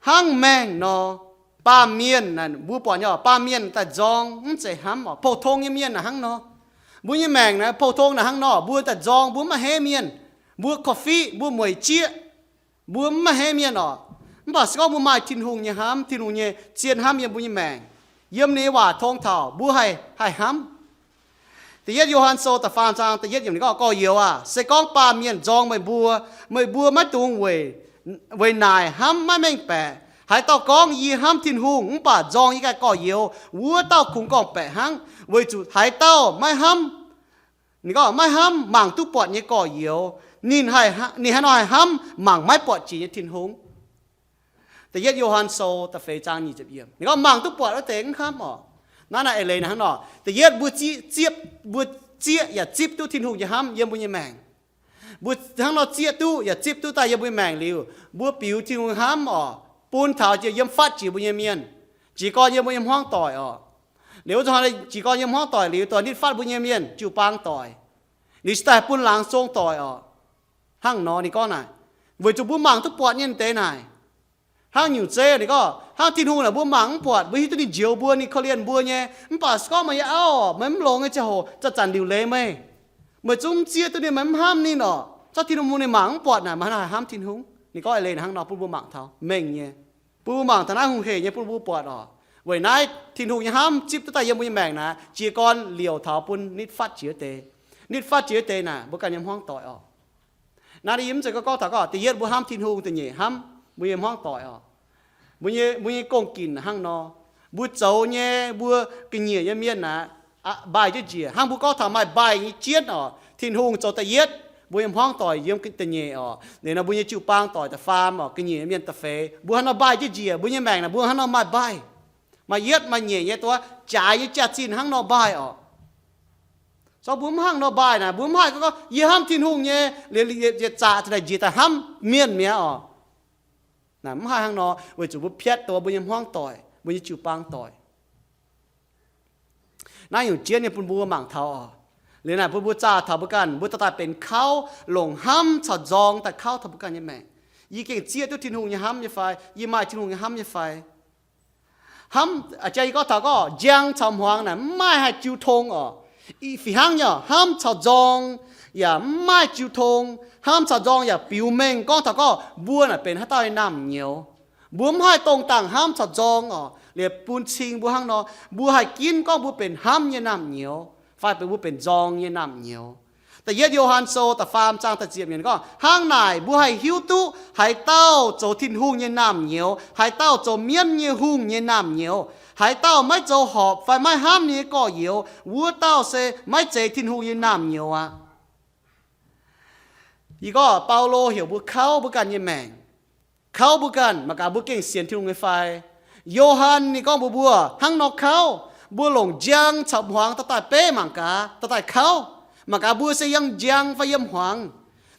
hnangv maengh nor. Baamh mienh, mbuo buatc nyei, baamh mienh daaih nzorng mv zeiz hnamv oc. Pou-tong nyei mienh naaic hnangv nor. Mbuo nyei maengc naaic pou-tong naaic hnangv nor, mbuo daaih nzorng mbuo mv maaih heiv mienh, mbuo korv-fiqv, mbuo mueic jieqv, Mbuo mv maaih haaix mienh oc. Mv baac se gorngv mbuo maaih Tin-Hungh nyei hnamv, Tin-Hungh nyei zien hnamv yiem mbuo nyei maengc, yiem ninh nyei waac tong taux mbuo haih, haih hnamv. Da'yietv Yo^han Sou da'faam zaang da'yietv yiemc ninh gorngv, Gorx-youz aah, se gorngv baamh mienh nzorng meih mbuo, meih mbuo maiv dungx weic, weic naaic hnamv maiv mengh baeqc. Haaix dauh gorngv, Yie hnamv Tin-Hungh, mv baac nzorng yiem ganh gorx-youz, wuov dauh kungx gorngv-baeqc hnangv. Weic zuqc haaix dauh maiv hnamv, ninh gorngv maiv hnamv mangc duqv buatc nyei gorx-youz, ninh haih, ninh haaix nor haih hnamv mangc maiv buatc jiex nyei Tin-Hungh? Da'yietv Yo^han Sou da'feix zaang nyic ziepc yiemc ninh gorngv, Mangc duqv buatc wuov deix mv hnamv oc. Naaiv, naaiv eix leiz naaiv hnangv nor. Da'yietv mbuo zieqv, mbuo zieqv yaac zipv duqv Tin-Hungh nyei hnamv yiem mbuo nyei maengc. Mbuo hnangv nor zieqv duqv yaac zipv duqv daaih yiem mbuo nyei maengc liuz, mbuo biux Tin-Hungh hnamv oc, bun taux jiex yiem fatv jiex mbuo nyei mienh, jiez gorn yiem mbuo nyei hmuangv doic oc. Liuz wuov zanc jiez gorn yiem hmuangv doic liuz, dorh nitv fatv mbuo nyei mienh jiu-baang doic, liuz cingx daaih bun laangz zong doic oc. Hnangv nor ninh gorngv naaic, weic zuqc mbuo mangc duqv buatc nyei deix naaic. Hnangv nyungc zeiv ninh gorngv, hnangv Tin-Hungh naaic mbuo mangc mv buatc, mbuo hiuv duqv ninh njoux mbuo, ninh korv-lienh mbuo nyei. Mv baac se gorngv meih nyei auv, meih mv longx nyei ziangh hoc, zanc-zanc liuc leiz meih, meih zungv mv zieqv duqv ninh, meih mv hnamv ninh oc. Zorqv Tin-Hungh bun ninh mangc mv buatc naaic, meih haaix nor haih hnamv Tin-Hungh? Ninh gorngv eix leiz hnangv nor bun mbuo mangc taux mengh nyei, bun mbuo mangc taux naaiv hungh hec nyei bun mbuo buatc oc. Weic naaiv Tin-Hungh nyei hnamv zipv duqv daaih yiem mbuo nyei maengc naaic, jiez gorn liouc taux bun nitv fatv jiex deix. Nitv fatv jiex deix naaic mbuo ganh nyei hmuangv doic oc. Naaiv yie mv zeiz gorngv, gorngv taux gorngv da'yietv mbuo hnamv Tin-Hungh, da'nyeic hnamv mbuo nyei hmuangv doic oc. Mbuo nyei, mbuo nyei gong-ginc hnangv nor, mbuo zoux nyei, mbuo ga'nyiec nyei mienh naaic, mbaih jienv njiec. Hnangv mbuo gorngv taux maaih mbaih nyei jienv oc, Tin-Hungh zoux da'yietv, mbuo nyei hmuangv doic yiem da'nyeic oc, liuz nor mbuo nyei jiu-baang doic da'faam oc, ga'nyiec nyei mienh da'feix. Mbuo hnangv nor mbaih jienv njiec, mbuo nyei maengc naaic mbuo hnangv nor maaih mbaih. Maaih yietv maaih nyeic nyei, duqv jaaix nyei jaax-zinh hnangv nor mbaih oc. Zorqv mbuo mv hnangv nor mbaih naaic, mbuo mv haih gorngv, Yie hnamv Tin-Hungh nyei, liuz yietc zaqc daaih njiec daaih hnamv mienh mi'aqv oc. Naaic mv haih hnangv nor, weic zuqc mbuo piatv duqv mbuo nyei hmuangv doic, mbuo nyei jiu-baang doic. Naaiv nyungc jienv nyei bun mbuo mangc taux oc. Liuz naaic bun mbuo zaah taux mbuo ganh, mbuo dorh daaih benx kauv, longc hnamv caux nzorng daaih kauv taux mbuo ganh nyei maengc. Yie gengh zieqv duqv Tin-Hungh nyei hnamv nyei fai? Yie maaih Tin-Hungh nyei hnamv nyei fai? Hnamv, jang yie gorngv taux gorngv njang caux hmuangx naaic mv maaih haih jiu tong oc. Fih hnangv nyei, hnamv caux nzorng yaac mv maaih jiu tong. Hnamv caux nzorng yaac biux mengh gorngv taux gorngv mbuo naaic benx haaix dauh nyei naamh nyouz. Mbuo mv haih dongh dangh hnamv caux nzorng oc. Liuz bun cing mbuo hnangv nor, mbuo haih ginv gorngv mbuo benx hnamv nyei naamh nyouz fai benx mbuo benx nzorng nyei naamh nyouz. Da'yietv Yo^han Sou da'faam zaang da'ziepc yiemc gorngv, Hnangv naaic mbuo haih hiuv duqv haaix dauh zoux Tin-Hungh nyei naamh nyouz, haaix dauh zoux mienv nyei hungh nyei naamh nyouz. Haaix dauh maiv zoux horpc fai maiv hnamv ninh nyei gorx-youz, wuov dauh se maiv zeiz Tin-Hungh nyei naamh nyouz aqv. Yie gorngv Baulo heuc mbuo kauv mbuo ganh nyei maengc. Kauv mbuo ganh mangc gaax mbuo gengh sienx Tin-Hungh nyei fai. Yo^han ninh gorngv mbuox mbuo hnangv nor kauv, mbuo longc njang caux hmuangx dorh daaih beiv mangc gaax, dorh daaih kauv, mangc gaax mbuo se yiem njang fai yiem hmuangx.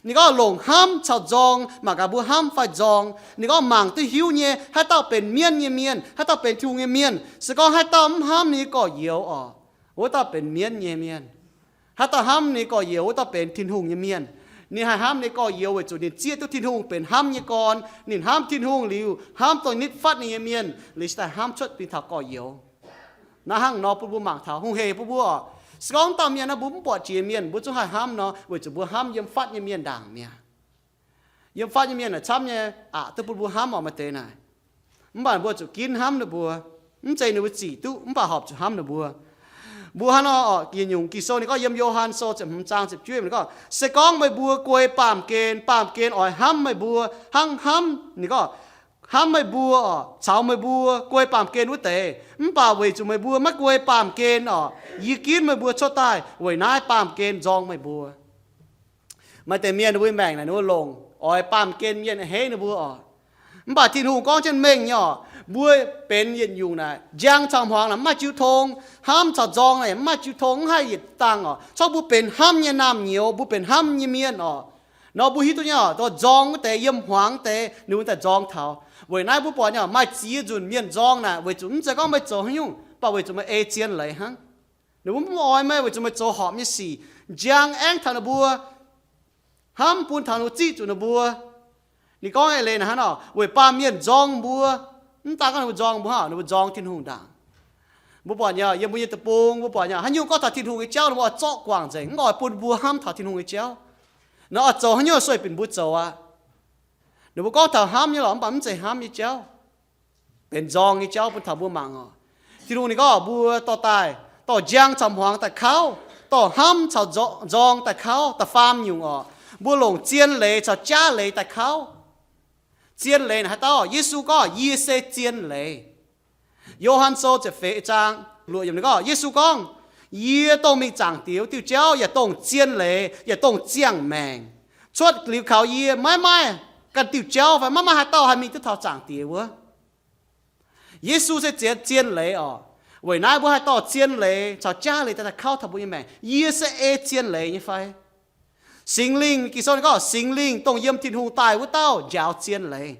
Ninh gorngv longc hnamv caux nzorng, mangc gaax mbuo hnamv fai nzorng. Ninh gorngv mangc duqv hiuv nyei, haaix dauh benx mienv nyei mienh, haaix dauh benx Tin-Hungh nyei mienh, se gorngv haaix dauh mv hnamv ninh nyei gorx-youz oc, wuov dauh benx mienv nyei mienh. Haaix dauh hnamv ninh nyei gorx-youz, wuov dauh benx Tin-Hungh nyei mienh. Ninh haih hnamv ninh nyei gorx-youz weic zuqc ninh zieqv duqv Tin-Hungh benx hnamv nyei gorn. Ninh hnamv Tin-Hungh liuz, hnamv dongh nitv fatv ninh nyei mienh, liuz cingx daaih hnamv cuotv mingh taux gorx-youz. Naaiv hnangv nor bun mbuo mangc taux hungh hec bun mbuo oc. Se gorngv dauh mienh naaiv mbuo mv buatc jiex mienh, mbuo zungv haih hnamv nor, weic zuqc mbuo hnamv yiem fatv nyei mienh ndaangc mi'aqv. Yiem fatv nyei mienh naaic camv nyei aqc duqv bun mbuo hnamv oc, maaih deix naaic. Mv baac mbuo zuqc ginv hnamv ninh mbuo. Mv zeiz ninh mbuo zic duqv, mv baac horpc zuqc hnamv ninh mbuo. Mbuo hnangv nor oc, yietc nyungc Ging-Sou ninh gorngv yiem Yo^han Sou ziepc hmz zaang ziepc juov yiemc ninh gorngv, Se gorngv meih mbuo guei baamh gen, baamh gen oix hnamv meih mbuo hnangv hnamv, ninh gorngv, hnamv meih mbuo oc, caux meih mbuo guei baamh gen wuov deix. Mv baac weic zuqc meih mbuo maiv guei baamh gen oc, yie ginv meih mbuo cuotv daaih weic naaiv baamh gen nzorng meih mbuo. Maaih deix mienh ninh mbuo maengc naaic ninh mbuo longc oix baamh gen mienh a'hneiv ninh mbuo oc. Mv baac Tin-Hungh gorngv jienv mengh nyei oc, mbuo benx yietc nyungc naaic, njang caux hmuangx naaic mv maaih jiu tong, hnamv caux nzorng naaic mv maaih jiu tong, mv haih yietc dangh oc. Corc mbuo benx hnamv nyei naamh nyouz, mbuo benx hnamv nyei mienh oc. Nor mbuo hiuv duqv nyei oc, dongh nzorng wuov deix, yiem hmuangx deix, ninh mbuo daaih nzorng taux. Weic naaiv mbuo buatc nyei oc, maaih ziex nzunc mienh nzorng naaic weic zuqc mv zeiz gorngv meih zoux haaix nyungc, mv baac weic zuqc meih ei zien leiz hnangv. Ninh mbuo mv oix meih weic zuqc meih zoux horpc nyei sic. Njang aengv taux ninh mbuo, hnamv bun taux ninh mbuo, ziqv zuqc ninh mbuo. Ninh gorngv eix leiz naaic hnangv nor, weic baamh mienh nzorng mbuo. Mv daan gorngv ninh mbuo nzorng mbuo hnangv, ninh mbuo nzorng Tin-Hungh ndaangc. Mbuo buatc nyei, yiem mbuo nyei deic-bung mbuo buatc nyei, haaix nyungc gorngv taux Tin-Hungh nyei jauv ninh mbuo oix zorqv guangc nzengc, mv oix bun mbuo hnamv taux Tin-Hungh nyei jauv. Nor oix zoux haaix nyungc sueih bienh mbuo zoux aqv. Ninh mbuo gorngv taux hnamv nyei lorqc, mv baac mv zeiz hnamv nyei jauv, benx nzorng nyei jauv bun taux mbuo mangc oc. Tin-Hungh ninh gorngv mbuo dorh daaih, dorh njang caux hmuangx daaih kauv, dorh hnamv caux nzor-, nzorng daaih kauv, da'faam nyungc oc, mbuo longc zien leiz caux jaav leiz daaih kauv. Zien leiz naaic haaix dauh? Yesu gorngv, yie se zien leiz. Yo^han Sou ziepc feix zaang luoqc yiemc ninh gorngv, Yesu gorngv, yie dongh mingh Zaangc Diex wuov diuh jauv yaac dongh zien leiz yaac dongh ziangh maengc. Cuotv liuz kaux yie maiv maaih ganh diuh jauv fai maiv maaih haaix dauh haih mingh duqv taux Zaangc Diex wuov. Yesu se zien, zien leiz oc. Weic naaiv mbuo haih dorh zien leiz caux jaav leiz daaih kauv taux mbuo nyei maengc. Yie se ei zien leiz nyei fai? Singx Lingh, Ging-Sou ninh gorngv Singx Lingh dongh yiem Tin-Hungh daaih wuov dauh njaaux zien leiz.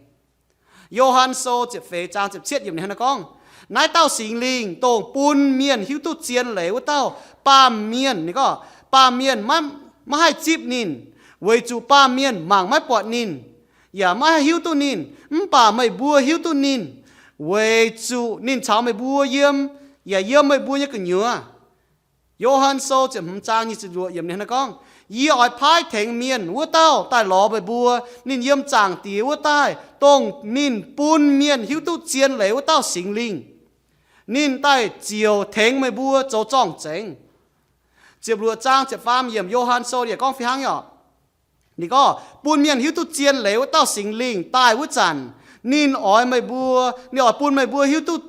Yo^han Sou ziepc feix zaang ziepc cietv yiemc ninh hnangv naaiv gorngv, naaiv dauh Singx Lingh dongh bun mienh hiuv duqv zien leiz wuov dauh, baamh mienh, ninh gorngv, baamh mienh maiv, maiv haih zipv ninh, weic zuqc baamh mienh mangc maiv buatc ninh, yaac maiv haih hiuv duqv ninh. Mv baac meih mbuo hiuv duqv ninh, weic zuqc ninh caux meih mbuo yiem, yaac yiem meih mbuo nyei gu'nyuoz. Yo^han Sou ziepc hmz zaang nyic ziepc luoqc yiemc ninh hnangv naaiv gorngv, yie oix paaiv tengx mienh wuov dauh daaih lorz meih mbuo. Ninh yiem Zaangc Diex wuov daaih, dongh ninh bun mienh hiuv duqv zien leiz wuov dauh Singx Lingh. Ninh daaih ziouc tengx meih mbuo zoux zorng-zengx. Ziepc luoqc zaang ziepc faam yiemc Yo^han Sou yaac gorngv fih hnangv oc. Ninh gorngv bun mienh hiuv duqv zien leiz wuov dauh Singx Lingh daaih wuov zanc, ninh oix meih mbuo, ninh oix bun meih mbuo hiuv duqv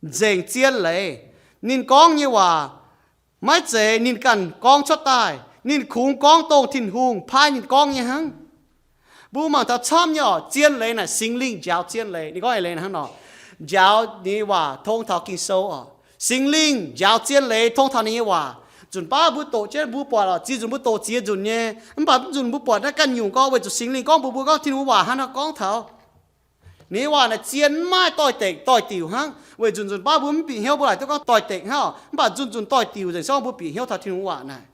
nzengc zien leiz. Ninh gorngv nyei waac maiv zeiz ninh ganh gorngv cuotv daaih. Ninh kungx gorngv dongh Tin-Hungh paaiv ninh gorngv nyei hnangv. Mbuo mangc taux camv nyei oc, zien leiz naaic Singx Lingh njaaux zien leiz. Ninh gorngv eix leiz hnangv nor, njaaux ninh nyei waac tong taux Ging-Sou oc. Singx Lingh njaaux zien leiz tong taux ninh nyei waac. Nzunc baav mbuo doqc jienv mbuo buatc oc, ziex nzunc mbuo doqc ziex nzunc nyei, mv baac mv nzunc mbuo buatc naaiv ganh nyungc gorngv weic zuqc Singx Lingh gorngv mbuox mbuo gorngv Tin-Hungh waac hnangv nor gorngv taux. Ninh nyei waac naaic zien, mv maaih doix-dekc doix-diuc hnangv. Weic nzunc nzunc baav mbuo mv bieqc hnyouv mbuo laaic duqv gorngv doix-dekc hnangv, mv baac nzunc nzunc doix-diuc nzengc se gorngv mbuo bieqc hnyouv taux Tin-Hungh waac naaic.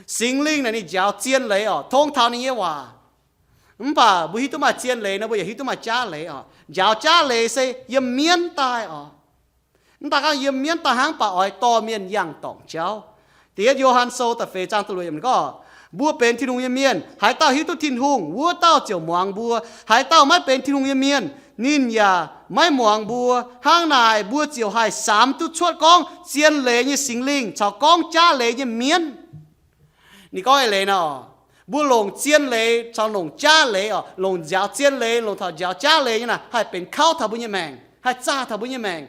Singx Lingh naaic ninh njaaux zien leiz oc, tong taux ninh nyei waac. Mv baac mbuo hiuv duqv maaih zien leiz nor, mbuo yaac hiuv duqv maaih jaav leiz oc. Njaaux jaav leiz se yiem mienv daaih oc. Mv daaih gorngv yiem mienv daaih hnangv, baac oix dorh mienh yangh dorngc jauv. Da'yietv Yo^han Sou da'feix zaang da'luoqc yiemc gorngv, mbuo benx Tin-Hungh nyei mienh, haaix dauh hiuv duqv Tin-Hungh, wuov dauh ziouc muangx mbuo. Haaix dauh maiv benx Tin-Hungh nyei mienh, ninh yaac maiv muangx mbuo. Hnangv naaic mbuo ziouc haih samx duqv cuotv gorngv zien leiz nyei Singx Lingh caux gorngv jaav leiz nyei mienv. Ninh gorngv eix leiz nor, mbuo longc zien leiz caux longc jaav leiz oc, longc njaaux zien leiz, longc taux njaaux jaav leiz nyei naaic, haih benx kauv taux mbuo nyei maengc, haih zaah taux mbuo nyei maengc.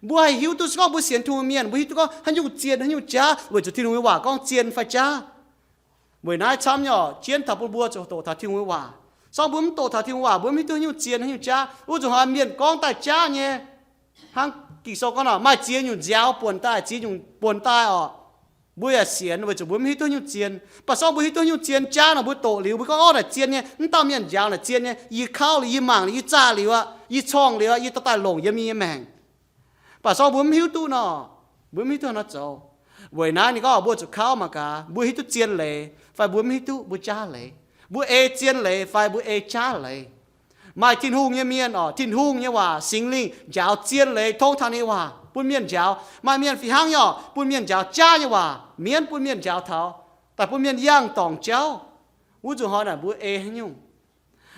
Mbuo haih hiuv duqv se gorngv mbuo sienx Tin-Hungh mienh, mbuo hiuv duqv gorngv haaix nyungc zien, haaix nyungc jaav, weic zuqc Tin-Hungh nyei waac gorngv zien fai jaav. Weic naaiv camv nyei oc, jienv taux bun mbuo zuqc doqc taux Tin-Hungh nyei waac. Se gorngv mbuo mv doqc taux Tin-Hungh waac, mbuo mv hiuv duqv haaix nyungc zien, haaix nyungc jaav. Wuov zuqc hnoi mienh gorngv daaih jaav nyei, hnangv Ging-Sou gorngv nor, maaih ziex nyungc nziaaux buonc daaih, ziex nyungc buonc daaih oc. Mbuo yaac sienx weic zuqc mbuo mv hiuv duqv haaix nyungc zien. Mv baac se gorngv mbuo hiuv duqv haaix nyungc zien jaav nor, mbuo doqc liuz, mbuo gorngv, orv, naaic zien nyei, mv dauh mienh njaaux naaic zien nyei, yie kauv liuz, yie zaah liuz aqv, yie corngh liuz aqv, yie dorh daaih longc yiem yie nyei maengc. Mv baac se gorngv mbuo mv hiuv duqv nor, mbuo mv hiuv duqv nor zoux. Weic naaiv ninh gorngv mbuo zuqc kauv mangc gaax, mbuo hiuv duqv zien leiz fai mbuo mv hiuv duqv, mbuo jaav leiz. Mbuo ei zien leiz fai mbuo ei jaav leiz. Maaih Tin-Hungh nyei mienh oc, Tin-Hungh nyei waac, Singx Lingh njaaux zien leiz tongv taux ninh nyei waac bun mienh njaaux. Maaih mienh fih hnangv nyei oc, bun mienh njaaux jaav nyei waac, mienv bun mienh njaaux taux, daaih bun mienh yangh dorngc jauv. Wuov nzunc hnoi naaic mbuo ei haaix nyungc?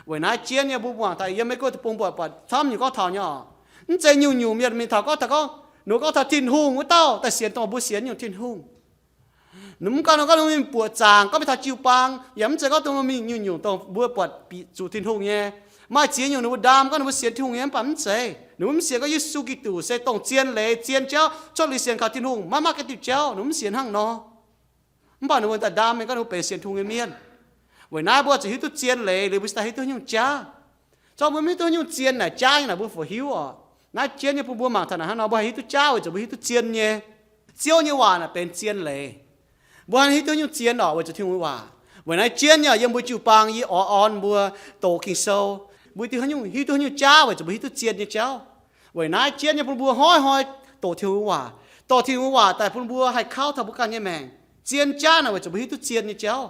Weic naaiv jienv nyei mbuo muangc daaih yiem Meiv Guoqv deic-bung buatc, buatc camv nyungc gorngv taux nyei oc. Mv zeiz nyungc-nyungc mienh mingh taux gorngv, taux gorngv, ninh gorngv taux Tin-Hungh wuov dauh daaih sienx dongh mbuo sienx nyungc Tin-Hungh. Ninh mv gorngv, ninh gorngv ninh mingh buoqc zaangc, gorngv mingh taux jiu-baang, yaac mv zeiz gorngv dongh mingh nyungc-nyungc dongh mbuo buatc bieqc zuqc Tin-Hungh nyei. Maaih ziex nyungc ninh mbuo ndaam gorngv ninh mbuo sienx Tin-Hungh nyei, mv baac mv zeiz. Ninh mbuo mv sienx gorngv Yesu Giduc se dongh zien leiz, zien jauv, cuotv liuz sienx kaux Tin-Hungh maiv maaih ganh diuh jauv, ninh mbuo mv sienx hnangv nor. Mv baac ninh mbuo daaih ndaam mingh gorngv ninh mbuo benx sienx Tin-Hungh nyei mienh. Weic naaiv mbuo zuqc hiuv duqv zien leiz liuz mbuo cingx daaih hiuv duqv haaix nyungc jaav. Zorqv mbuo mv hiuv duqv haaix nyungc zien naaic jaav nyei naaic mbuo foix hiuv oc. Naaiv jienv nyei bun mbuo mangc taux naaic hnangv nor, mbuo haih hiuv duqv jaav weic zuqc mbuo hiuv duqv zien nyei. Ziouv nyei waac naaic benx zien leiz. Mbuo haih hiuv duqv haaix nyungc zien oc, weic zuqc Tin-Hungh nyei waac. Weic naaiv jienv nyei yiem mbuo jiu-baang yie oix orn mbuo doqc Ging-Sou. Mbuo hiuv duqv haaix nyungc, hiuv duqv haaix nyungc jaav weic zuqc mbuo hiuv duqv zien nyei jauv. Weic naaiv jienv nyei bun mbuo hnoi-hnoi doqc Tin-Hungh nyei waac. Doqc Tin-Hungh nyei waac daaih bun mbuo haih kauv taux mbuo ganh nyei maengc. Zien jaav naaic weic zuqc mbuo hiuv duqv zien nyei jauv.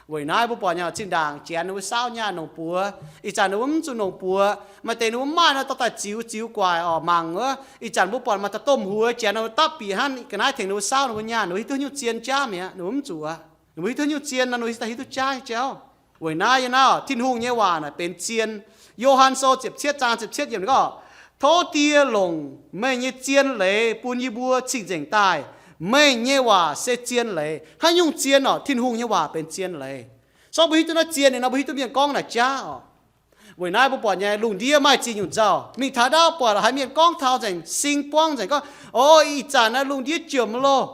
Weic naaiv mbuo buatc nyei zinh ndaangc janx ninh mbuo saauv nyaah nongc buoz. Ih zanc ninh mbuo mv zuqc nongc buoz, maaih deix ninh mbuo mv maaih nor dorh daaih ziux, ziux guaic oc, mangc wuov. Ih zanc mbuo buatc maaih dauh domh huox janx ninh mbuo dapv bieqc hnangv ga'naaiv tengx ninh mbuo saauv ninh mbuo nyaah, ninh mbuo hiuv duqv haaix nyungc zien jaav mi'aqv, ninh mbuo mv zuqc aqv. Ninh mbuo hiuv duqv haaix nyungc zien nor, ninh mbuo hiuv duqv haaix nyungc jaav nyei jauv. Weic naaiv yie naaiv, Tin-Hungh nyei waac naaic benx zien. Yo^han Sou ziepc cietv zaang ziepc cietv yiemc ninh gorngv, Tov Die longc meih nyei zien leiz bun yie mbuo cing-nzengc daaih. Meih nyei waac se zien leiz. Haaix nyungc zien orqc? Tin-Hungh nyei waac benx zien leiz. Sorng mbuo hiuv duqv naaiv zien ninh nor, mbuo hiuv duqv mienh gorngv naaic jaav orqc. Weic naaiv mbuo buatc nyei lungh ndiev maaih ziex nyungc nzauh. Mingh taux ndaauv buatc haiz mienh gorngv taux nzengc, sing buangv nzengc gorngv, O, ih zanc naaiv lungh ndiev jomc loh.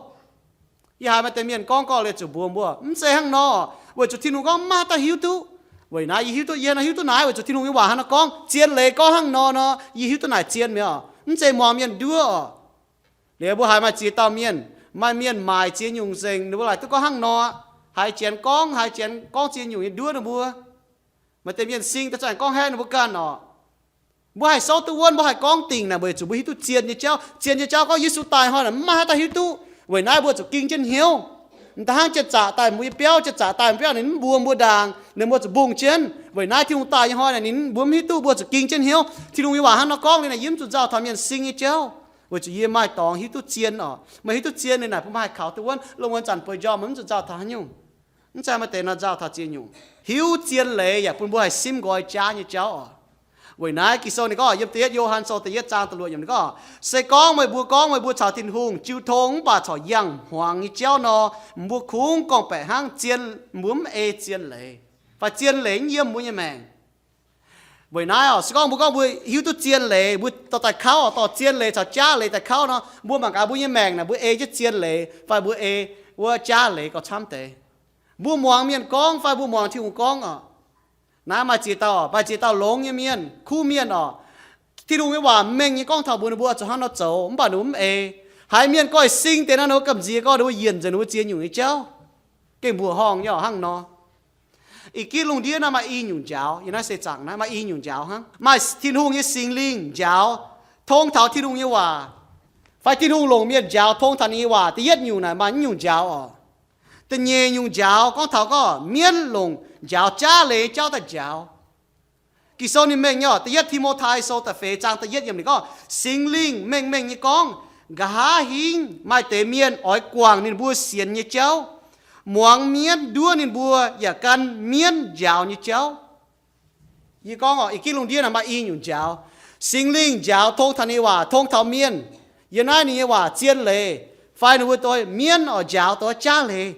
Yie haiz maaih deix mienh gorngv gorqv liuz zuqc mbuox mbuo, Mv zeiz hnangv nor, weic zuqc Tin-Hungh gorngv mv maaih dauh hiuv duqv. Weic naaiv yie hiuv duqv, yie hnangv nor hiuv duqv naaiv, weic zuqc Tin-Hungh nyei waac hnangv nor gorngv, zien leiz gorngv hnangv nor nor, yie hiuv duqv naaic zien mi'aqv. Mv zeiz muangx mienh nduov orqc. Liuz mbuo haiz maaih ziex dauh mienh, maaih mienh maaic ziex nyungc nzengc, ninh mbuo laaic duqv gorngv hnangv nor, haiz janx gorngv, haiz janx gorngv ziex nyungc nyei nduov ninh mbuo. Maaih deix mienh sing daaih za'gengh gorngv haeqv ninh mbuo ganh orqc. Mbuo haih souv duqv wuonv, mbuo haih gorngv dingc naaic, weic zuqc mbuo hiuv duqv zien nyei jauv. Zien nyei jauv gorngv Yesu daaih hnoi naaic mv maaih haaix dauh hiuv duqv. Weic naaiv mbuo zuqc ging jienv hnyouv. Mv daan hnangv janx-zaqc daaih mbuo nyei biauv, janx-zaqc daaih mbuo biauv ninh mv mbuox mbuo ndaangc, ninh mbuo zuqc mbungh jienv. Weic naaiv Tin-Hungh daaih nyei hnoi naaic ninh mbuo mv hiuv duqv, mbuo zuqc ging jienv hnyouv. Tin-Hungh nyei waac hnangv nor gorngv liuz naaic yie mv zuqc nzauh taux mienh sing nyei jauv, weic zuqc yie maaih dorngx hiuv duqv zien orqc. Maaih hiuv duqv zien liuz naaic bun maaih haih kaux duqv wuonv, lungh muonz zanc bueix njormh mv zuqc nzauh taux haaix nyungc. Mv zeiz maaih deix nor nzauh taux ziex nyungc. Hiuv zien leiz yaac bun mbuo haih simv nqoi jaav nyei jauv oc. Weic naaiv Ging-Sou ninh gorngv yiem da'yietv Yo^han Sou da'yietv zaang da'luoqc yiemc ninh gorngv, Se gorngv meih mbuo gorngv meih mbuo caux Tin-Hungh jiu tong mv baac corc yangh hmuangx nyei jauv nor, mbuo kungx gorngv-baeqc hnangv zien, mbuo mv ei zien leiz, fai zien leiz mv yiem mbuo nyei maengc. Weic naaiv oc, se gorngv mbuo gorngv mbuo hiuv duqv zien leiz, mbuo dorh daaih kauv oc, dorh zien leiz caux jaav leiz daaih kauv nor, mbuo mangc gaax mbuo nyei maengc naaic mbuo ei jienv zien leiz fai mbuo ei wuov jaav leiz gauh camv deix. Mbuo muangx mienh gorngv fai mbuo muangx Tin-Hungh gorngv oc. Naaiv maaih ziex dauh, maaih ziex dauh longx nyei mienh, kuv mienh oc. Tin-Hungh nyei waac mengh nyei gorngv taux mbuox ninh mbuo zuqc hnangv nor zoux, mv baac ninh mbuo mv eix. Haiz mienh goiv sing deix naaiv, ninh mbuo gamh nziex gorngv ninh mbuo yienc nzengc ninh mbuo ziex nyungc nyei jauv, gengh mbuoqc horngh nyei oc hnangv nor. Ih gitv lungh ndiev naaiv maaih i nyungc njaaux, yiem naaiv seix zaangc naaiv maaih i nyungc njaaux hnangv. Maaih Tin-Hungh nyei Singx Lingh njaaux tong taux Tin-Hungh nyei waac, fai Tin-Hungh longc mienh njaaux tong taux ninh nyei waac. Da'yietv nyungc naaic maaih i nyungc njaaux oc. Da'nyeic nyungc njaaux gorngv taux gorngv mienv longc njaaux jaav leiz jauv daaih njaaux. Ging-Sou ninh mengh nyei oc, da'yietv Ti^mo^tai Sou da'feix zaang da'yietv yiemc ninh gorngv, Singx Lingh mengh mengh nyei gorngv, nqa'haav hingv maaih deix mienh oix guangc ninh mbuo sienx nyei jauv, muangx mienv nduov ninh mbuo yaac gan mienv njaaux nyei jauv. Yie gorngv oc, ih gitv lungh ndiev naaic maaih i nyungc njaaux. Singx Lingh njaaux tong taux ninh nyei waac, tong taux mienh. Yiem naaiv ninh nyei waac zien leiz, fai ninh mbuo doix mienv oix njaaux doix jaav leiz.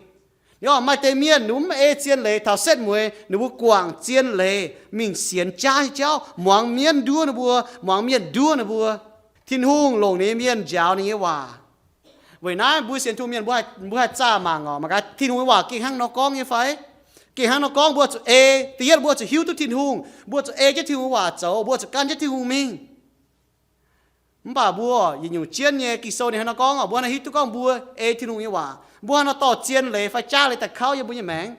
Ninh gorngv maaih deix mienh ninh mbuo mv ei zien leiz, taux setv mueiz ninh mbuo guangc zien leiz mingh sienx jaav nyei jauv, muangx mienv nduov ninh mbuo, muangx mienh nduov ninh mbuo. Tin-Hungh longc ninh nyei mienh njaaux ninh nyei waac. Weic naaiv mbuo sienx Tin-Hungh mienh mbuo haih, mbuo haih zaah mangc oc, mangc gaax Tin-Hungh nyei waac gengh hnangv nor gorngv nyei fai? Gengh hnangv nor gorngv, mbuo zuqc ei, da'yietv mbuo zuqc hiuv duqv Tin-Hungh, mbuo zuqc ei jienv Tin-Hungh waac zoux, mbuo zuqc gan jienv Tin-Hungh mingh. Mv baac mbuo yietc nyungc jienv nyei Ging-Sou ninh hnangv nor gorngv oc, mbuo naaiv hiuv duqv gorngv mbuo ei Tin-Hungh nyei waac, mbuo hnangv nor dorh zien leiz fai jaav leiz daaih kauv yiem mbuo nyei maengc.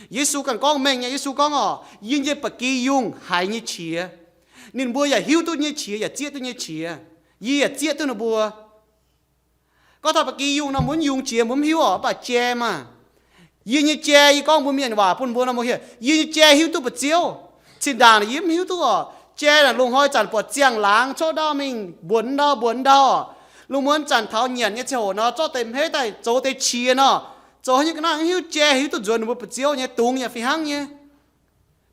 Yesu ganh gorngv mengh nyei, Yesu gorngv oc, yie nyei ba'gi yungh haiz nyei qiex, ninh mbuo yaac hiuv duqv nyei qiex, yaac zieqv duqv nyei qiex. Yie yaac zieqv duqv ninh mbuo. Gorngv taux ba'gi yungh nor, mbuo mv yungz jiex mbuo mv hiuv oc, mv baac jai maah. Yie nyei jai, yie gorngv mbuo mienh waac bun mbuo nor, mbuo hiuv, yie nyei jai hiuv duqv ba'ziouv. Zinh ndaangc naaic yie mv hiuv duqv oc. Jai naaic lungh hnoi zanc buatc ziangh laangz coqv ndau mingh mbuonx ndau mbuonx ndau oc. Lungh muonz zanc taux nyanc nyei ziangh hoc nor, zorqv deix hmeiv daaih zoux deix qiex nor, zoux haaix nyungc ga'naaiv mv hiuv, jai hiuv duqv nzuonx ninh mbuo ba'ziouv nyei. Dungz yaac fih hnangv nyei.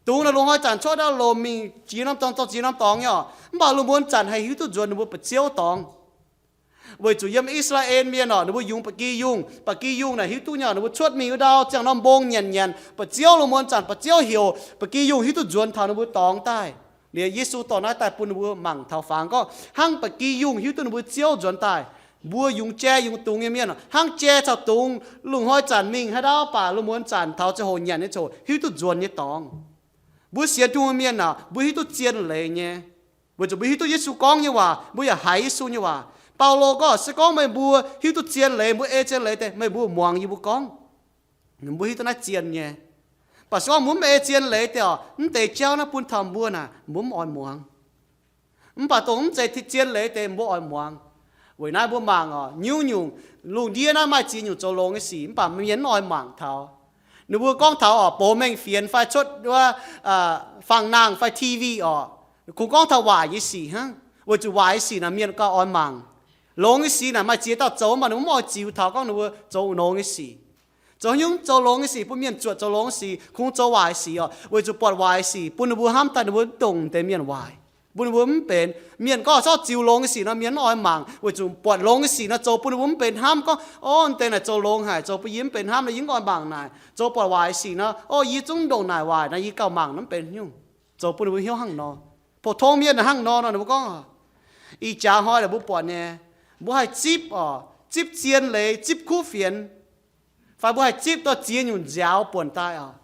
Dungz naaic lungh hnoi zanc coqv ndau lomc mingh jiex norm dorngx, dorh jiex norm dorngx nyei oc. Mv baac lungh muonz zanc haih hiuv duqv nzuonx ninh mbuo ba'ziouv dorngx. Weic zuqc yiem I^saa^laa^en Mienh oc, ninh mbuo yungz ba'gi yungh. Ba'gi yungh naaic hiuv duqv nyei oc, ninh mbuo cuotv mingh wuov ndau ziangh norm mbong nyanc nyanc, ba'ziouv lungh muonz zanc ba'ziouv heuc, ba'gi yungh hiuv duqv nzuonx taux ninh mbuo dorngx daaih. Liuz Yesu dorh naaiv daaih bun ninh mbuo mangc taux fangx gorngv, hnangv ba'gi yungh hiuv duqv ninh mbuo ziouv nzuonx daaih, mbuo yungz jai yungz dungz nyei mienh oc, hnangv jai caux dungz lungh hnoi zanc mingh haaix ndau baac lungh muonz zanc taux ziangh hoc nyanc nyei ziangh hoc hiuv duqv nzuonx nyei dorngx. Mbuo sienx Tin-Hungh mienh naaic, mbuo hiuv duqv zien leiz nyei, weic zuqc mbuo hiuv duqv Yesu gorngv nyei waac, mbuo yaac haiz Yesu nyei waac. Baulo gorngv, se gorngv meih mbuo hiuv duqv zien leiz, mbuo ei zien leiz deix, meih mbuo muangx yie mbuo gorngv. Mbuo hiuv duqv naaiv zien nyei. Mv baac se gorngv mbuo mv ei zien leiz deix oc, mv deix jauv naaiv bun taux mbuo naaic, mbuo mv oix muangx. Mv baac dongh mv zeiz zien leiz deix mbuo oix muangx. Weic naaiv mbuo mangc oc, nyungc-nyungc lungh ndiev naaiv maaih ziex nyungc zoux longx nyei sic, mv baac mienh mv oix mangc taux. Ninh mbuo gorngv taux oc, box mengh fienx fai cuotv wuov faang-nangh fai T V oc, kungx gorngv taux waaic nyei sic hnangv, weic zuqc waaic nyei sic naaic mienh gauh oix mangc. Longx nyei sic naaic maaih ziex dauh zoux, mv baac ninh mbuo mv oix ziux taux gorngv ninh mbuo zoux longx nyei sic. Zoux nyungc zoux longx nyei sic, bun mienh zuotc zoux longx sic, kungx zoux waaic sic oc, weic zuqc buatc waaic sic bun ninh mbuo hnamv daaih ninh mbuo dongh deix mienh waaic, bun ninh mbuo mv benx. Mienh gorngv zorqv ziux longx nyei sic nor, mienh mv oix mangc, weic zuqc buatc longx nyei sic nor zoux bun ninh mbuo mv benx hnamv. Gorngv, o, deix naaic zoux longx haic, zoux bun yie mv benx hnamv nor, yie mv oix mangc naaic. Zoux buatc waaic sic nor, o, yie zungv dongh naaic waaic nor, yie gauh mangc nor mv benx nyungc. Zoux bun ninh mbuo hnyouv hnangv nor. Pou-tong mienh hnangv nor nor, ninh mbuo gorngv, ih jaax hnoi naaic mbuo buatc nyei, mbuo haih zipv oc, zipv zien leiz, zipv kuv fienx, fai mbuo haih zipv dorh ziex nyungc nziaaux buonc daaih oc.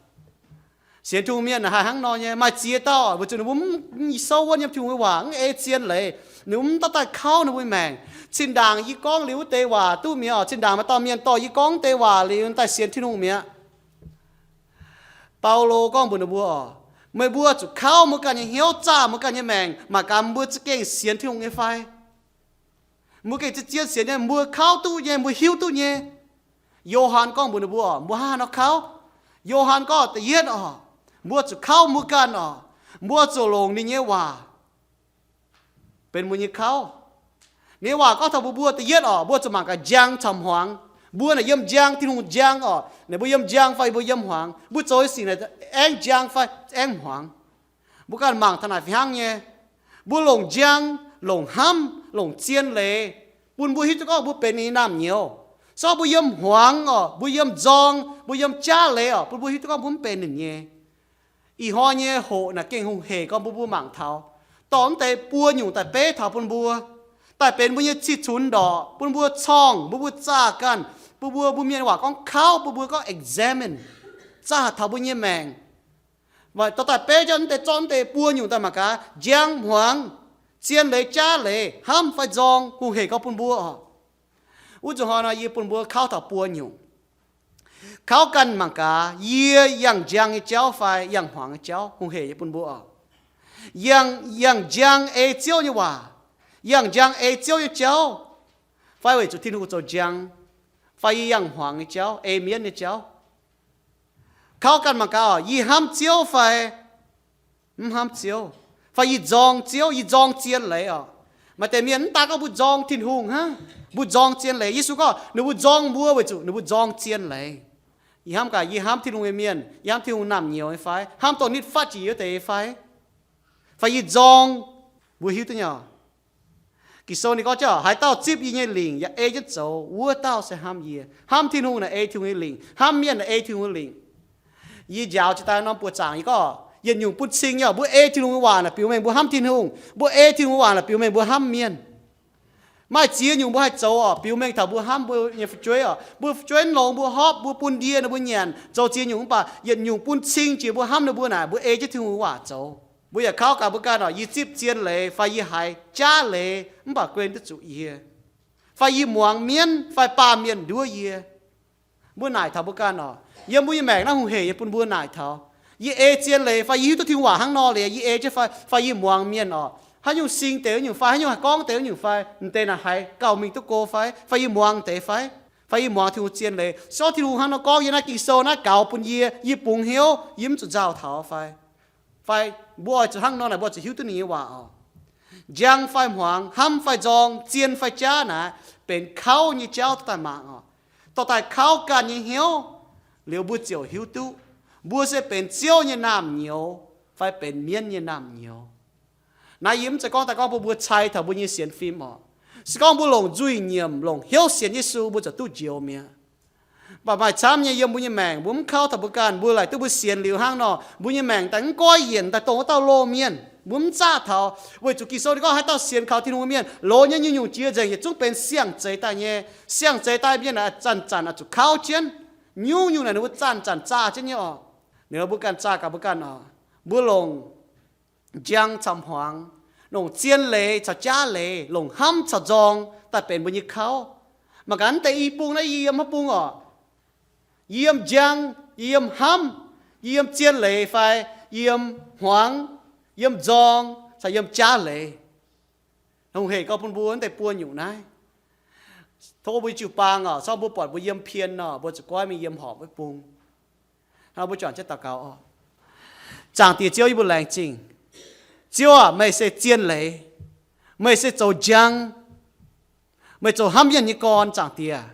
Sienx Tin-Hungh mienh haih hnangv nor nyei, maaih ziex dauh oc, weic zuqc ninh mbuo mv souv wuonv yiem Tin-Hungh nyei waac, mv ei zien leiz, ninh mbuo mv daaih dauh kauv ninh mbuo maengc. Zinh ndaangc yie gorngv liuz wuov deix waac duqv mi'aqv oc, zinh ndaangc maaih dauh mienh dorh yie gorngv deix waac liuz daaih sienx Tin-Hungh mi'aqv. Baulo gorngv mbuox ninh mbuo oc, meih mbuo zuqc kauv mbuo ganh nyei hnyouv, zaah mbuo ganh nyei maengc, mangc gaax mbuo za'gengh sienx Tin-Hungh nyei fai? Mbuo gengh zien-zien sienx nyei, mbuo kauv duqv nyei, mbuo hiuv duqv nyei. Yo^han gorngv mbuox ninh mbuo oc, mbuo hnangv haaix nor kauv? Yo^han gorngv, da'yietv oc, mbuo zuqc kauv mbuo ganh oc, mbuo zuqc longc ninh nyei waac benx mbuo nyei kauv. Ninh nyei waac gorngv taux mbuo, mbuo da'yietv oc, mbuo zuqc mangc gaax njang caux hmuangx. Mbuo naaic yiem njang, Tin-Hungh njang oc, naaic mbuo yiem njang fai mbuo yiem hmuangx? Mbuo zoux nyei sic naaic aengv njang fai aengv hmuangx? Mbuo ganh mangc taux naaic fih hnangv nyei. Mbuo longc njang, longc hnamv, longc zien leiz, bun mbuo hiuv duqv gorngv mbuo benx ninh nyei naamh nyouz. Se gorngv mbuo yiem hmuangx oc, mbuo yiem nzorng, mbuo yiem jaav leiz oc, bun mbuo hiuv duqv gorngv mbuo mv benx ninh nyei. Ih hnoi nyei hoqc naaic gengh hungh hec gorngv mbuo, mbuo mangc taux dorh mv deix buo nyungc daaih beiv taux bun mbuo, daaih benx mbuo nyei cih cunx ndorqc, bun mbuo corngh, bun mbuo zaah ganh, bun mbuo, mbuo mienh waac gorngv kauv, bun mbuo gorngv examine, zaah taux mbuo nyei maengc. Dorh daaih beiv jienv mv deix, zorqv mv deix buo nyungc daaih mangc gaax, njang, hmuangx, zien leiz, jaav leiz, hnamv fai nzorng, hungh hec gorngv bun mbuo oc. Wuov zuqc hnoi nor yie bun mbuo kauv taux buo nyungc. Kauv ganh mangc gaax, yie yangh njang nyei jauv fai yangh hmuangx nyei jauv, hungh hec nyei bun mbuo oc. Yangh, yangh njang ei Ziouv nyei waac, yangh njang ei Ziouv nyei jauv, fai weic zuqc Tin-Hungh zoux njang, fai yie yangh hmuangx nyei jauv, ei mienv nyei jauv. Kauv ganh mangc gaax oc, yie hnamv Ziouv fai mv hnamv Ziouv, fai yie nzorng Ziouv, yie nzorng zien leiz oc. Maaih deix mienh mv daan gorngv mbuo nzorng Tin-Hungh hnangv, mbuo nzorng zien leiz. Yesu gorngv ninh mbuo nzorng mbuo weic zuqc ninh mbuo nzorng zien leiz. Yie hnamv gaax, yie hnamv Tin-Hungh nyei mienh, yie hnamv Tin-Hungh naamh nyouz nyei fai? Hnamv dongh nitv fatv jiex yie wuov deix nyei fai? Fai yie nzorng? Mbuo hiuv duqv nyei oc. Ging-Sou ninh gorngv, haaix dauh zipv yie nyei lingc yaac ei jienv zoux, wuov dauh se hnamv yie. Hnamv Tin-Hungh naaic ei Tin-Hungh nyei lingc, hnamv mienh naaic ei Tin-Hungh nyei lingc. Yie njaaux jiex daaih norm buoqc zaangc yie gorngv, yietc nyungc bun cing nyei oc, mbuo ei Tin-Hungh nyei waac naaic biux mengh mbuo hnamv Tin-Hungh, mbuo ei Tin-Hungh waac naaic biux mengh mbuo hnamv mienh. Maaih ziex nyungc mbuo haih zoux oc, biux mengh taux mbuo hnamv mbuo nyei fu'jueiv oc. Mbuo fu'jueiv longx, mbuo hopv, mbuo bun ndie ninh mbuo nyanc, zoux ziex nyungc, mv baac yietc nyungc bun cing jiex mbuo hnamv ninh mbuo naaic, mbuo ei jienv Tin-Hungh waac zoux. Mbuo yaac kauv gaax mbuo ganh oc, yie zipv zien leiz fai yie haiz jaav leiz, mv baac guen duqv zuqc yie, fai yie muangx mienv fai baamh mienh nduov yie. Mbuo naaic taux mbuo ganh oc. Yiem mbuo nyei maengc naaiv hungh hec nyei bun mbuo naaic taux, yie ei zien leiz fai yie hiuv duqv Tin-Hungh waac hnangv nor leiz, yie ei jienv fai, fai yie muangx mienh oc, haaix nyungc sing deix wuov nyungc fai, haaix nyungc haih gorngv deix wuov nyungc fai, m'deix naaic haiz gauh mingh duqv go fai, fai yie muangx deix fai, fai yie muangx Tin-Hungh zien leiz. Se gorngv Tin-Hungh hnangv nor gorngv yiem naaiv Ging-Sou naaiv gaux bun yie, yie bungx hnyouv, yie mv zuqc nzauh taux fai? Fai mbuo oix zuqc hnangv nor naaic, mbuo oix zuqc hiuv duqv ninh nyei waac oc. Njang fai hmuangx, hnamv fai nzorng, zien fai jaav naaic, benx kauv nyei jauv dorh daaih mangc oc. Dorh daaih kauv ganh nyei hnyouv, liuz mbuo ziouc hiuv duqv mbuo se benx Ziouv nyei naamh nyouz fai benx mienv nyei naamh nyouz. Naaiv yie mv zeiz gorngv daaih gorngv bun mbuo cai taux mbuo nyei sienx fim oc. Se gorngv mbuo longc nzuih nyiemc, longc hnyouv sienx Yesu, mbuo ziouc duqv njoux mi'aqv. Mv baac maaih camv nyei yiem mbuo nyei maengc, mbuo mv kauv taux mbuo ganh, mbuo laaic duqv mbuo sienx liuz hnangv nor, mbuo nyei maengc daaih mv goiv yienc, daaih dongh wuov dauh loz-mienh. Mbuo mv zaqv taux, weic zuqc Ging-Sou ninh gorngv haaix dauh sienx kaux Tin-Hungh mienh, loz nyei nyungc-nyungc jiex nzengc yietc zungv benx siang-zeix daaih nyei. Siang-zeix daaih mienh naaic zanc-zanc oix zuqc kauv jienv. Nyungc-nyungc naaic ninh mbuo zanc-zanc zaah jienv nyei oc. Ninh mbuo ganh zaah gaax mbuo ganh oc. Mbuo longc njang caux hmuangx, longc zien leiz caux jaav leiz, longc hnamv caux nzorng daaih benx mbuo nyei kauv. Mangc gaax naaiv deix i bung naaiv, yie yiem haaix bung oc? Yie yiem njang, yie yiem hnamv, yie yiem zien leiz fai yie yiem hmuangx, yiem nzorng caux yiem jaav leiz? Hungh hec gorngv bun mbuo naaiv deix buo nyungc naaiv. Tov mbuo jiu-baang oc, se gorngv mbuo buatc mbuo yiem pien nor, mbuo zuqc goiv mingh yiem horpc wuov bung. Hnangv mbuo juangc jienv daux gaux oc. Zaangc Diex Ziouv, yie mbuo laengz zingh. Ziouv aac, meih se zien leiz. Meih se zoux njang. Meih zoux hnamv mienh nyei gorn, Zaangc Diex.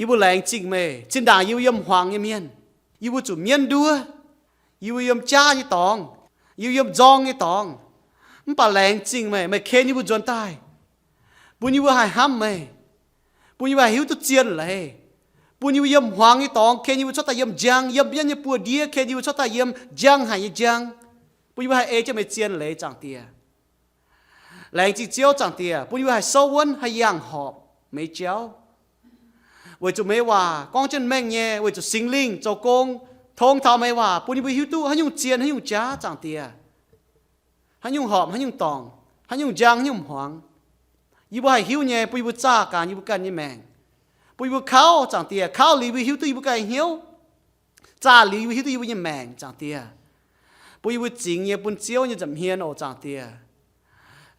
Yie mbuo laengz zingh meih. Zinh ndaangc yie mbuo yiem hmuangx nyei mienh, yie mbuo zuqc mienv nduov, yie mbuo yiem jaav nyei dorngx, yie mbuo yiem nzorng nyei dorngx. Mv baac laengz zingh meih, meih ken yie mbuo nzuonx daaih, bun yie mbuo haih hnamv meih, bun yie mbuo haih hiuv duqv zien leiz, bun yie mbuo yiem hmuangx nyei dorngx ken yie mbuo cuotv daaih yiem njang, yiem bienv nyei buoz-ndiev ken yie mbuo cuotv daaih yiem njang haic nyei njang, bun yie mbuo haih ei jienv meih zien leiz, Zaangc Diex. Laengz zingh Ziouv, Zaangc Diex, bun yie mbuo haih souv wuonv, haih yangh horpc meih jauv. Weic zuqc meih waac gorngv jienv mengh nyei, weic zuqc Singx Lingh zoux gong tong taux meih waac, bun yie mbuo hiuv duqv haaix nyungc zien, haaix nyungc jaav, Zaangc Diex, haaix nyungc horpc, haaix nyungc dorngc, haaix nyungc njang, haaix nyungc hmuangx. Yie mbuo haih hiuv nyei, bun yie mbuo zaah gaax yie mbuo ganh nyei maengc, bun yie mbuo kauv, Zaangc Diex. Kauv liuz yie mbuo hiuv duqv yie mbuo ganh nyei hnyouv, zaah liuz yie mbuo hiuv duqv yie mbuo nyei maengc, Zaangc Diex, bun yie mbuo zingx nyei bun Ziouv nyei nza'hmien oc, Zaangc Diex.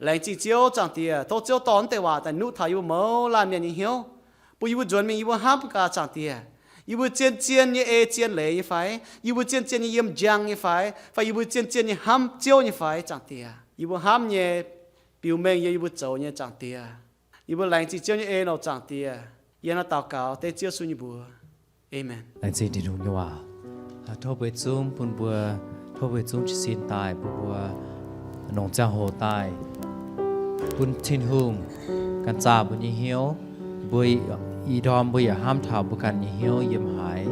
Laengz zingh Ziouv, Zaangc Diex. Tov Ziouv dorh naaiv deix waac daaih nuqv taux yie mbuo mouz laanh mienh nyei hnyouv, bun yie mbuo nzuonx mingh yie mbuo hnamv gaax, Zaangc Diex, yie mbuo zien-zien nyei ei zien leiz nyei fai? Yie mbuo zien-zien nyei yiem njang nyei fai? Fai yie mbuo zien-zien nyei hnamv Ziouv nyei fai, Zaangc Diex? Yie mbuo hnamv nyei, biux mengh yiem yie mbuo zoux nyei, Zaangc Diex. Yie mbuo laengz zingh Ziouv nyei en oc, Zaangc Diex. Yie hnangv naaiv daux gaux dengv Ziouv Yesu nyei mbuox. Aamen. Laengz zingh Tin-Hungh nyei waac. Tov mbuo zungv bun mbuo, tov mbuo zungv jiez sin daaih, bun mbuo longc ziangh hoc daaih bun Tin-Hungh ganh zaah mbuo nyei hnyouv. Mbuo ih ndorm mbuo yaac hnamv taux mbuo ganh nyei hnyouv yiem haaix,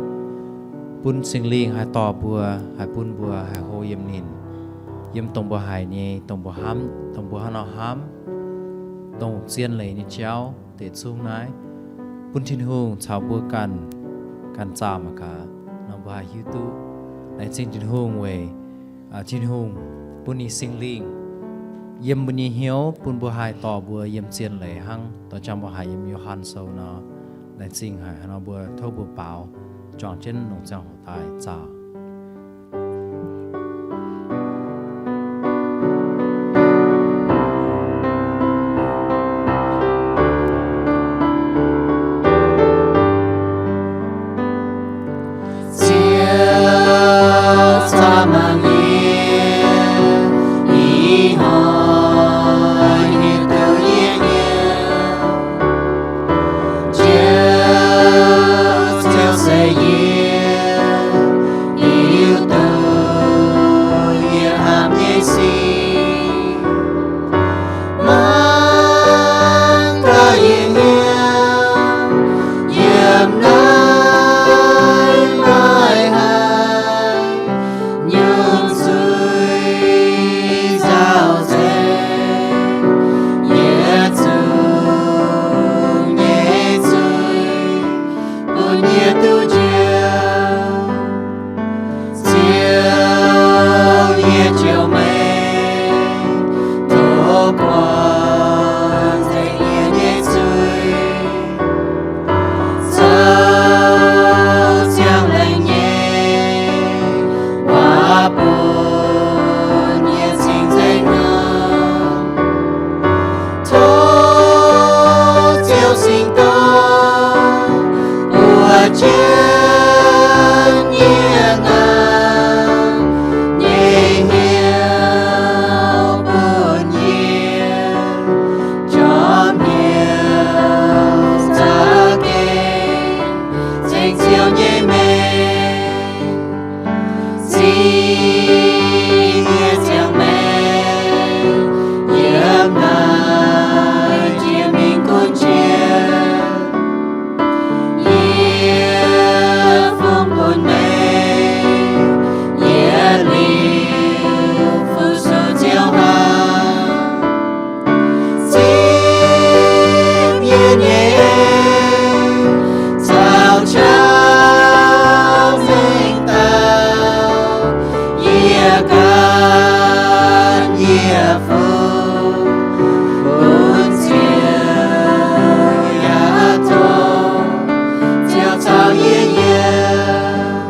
bun Singx Lingh haih dorh mbuo, haih bun mbuo haih hlo yiem ninh, yiem dongh mbuo haiz nyei, dongh mbuo hnamv, dongh mbuo hnangv nor hnamv, dongh zien leiz nyei jauv deix zungv naaiv, bun Tin-Hungh caux mbuo ganh, ganh zaah mangc gaax nor mbuo haih hiuv duqv. Laengz zingh Tin-Hungh weic Tin-Hungh bun ninh Singx Lingh yiem mbuo nyei hnyouv, bun mbuo haih dorh mbuo yiem zien leiz hnangv doix jang mbuo haiz yiem Yo^han Sou nor. Laengz zingh haic haaix nor mbuo tov mbuo baaux juangc jienv longc ziangh hoc daaih zaah. Ziouv caux mangc yie, ih hnoi hiuv duqv yie hnyouv. Ziouv, Ziouv se yie, hiuv duqv yie hnamv nyei sic. Mangc gaax yie hnyouv yiem naaiv maiv haih nyungc zuiz nzauh nzengc, yietc zungv nyei zuiz bun yie duqv njoux. Ziouv, yie njoux meih, tov buangh nzengc yie nyei zuiz. Zoux ziangh laengz nyei waac bun yie cingx nzengc norm. Tov Ziouv Singx Domh buatc jienv yie naaiv nyei hnyouv bun yie jorm hnyouv za'gengh ceng Ziouv nyei meih. Zingh yie ziangh maengc yiem naaiv jiex mingh gunv jiex. Yie fungx bun meih, yie liuz fu-sux Ziouv hnangv. Zipv yie nyei en caux qaqv mengh dauh, yie gan yie fungx bun Ziouv yaac tov Ziouv caux yie yiem.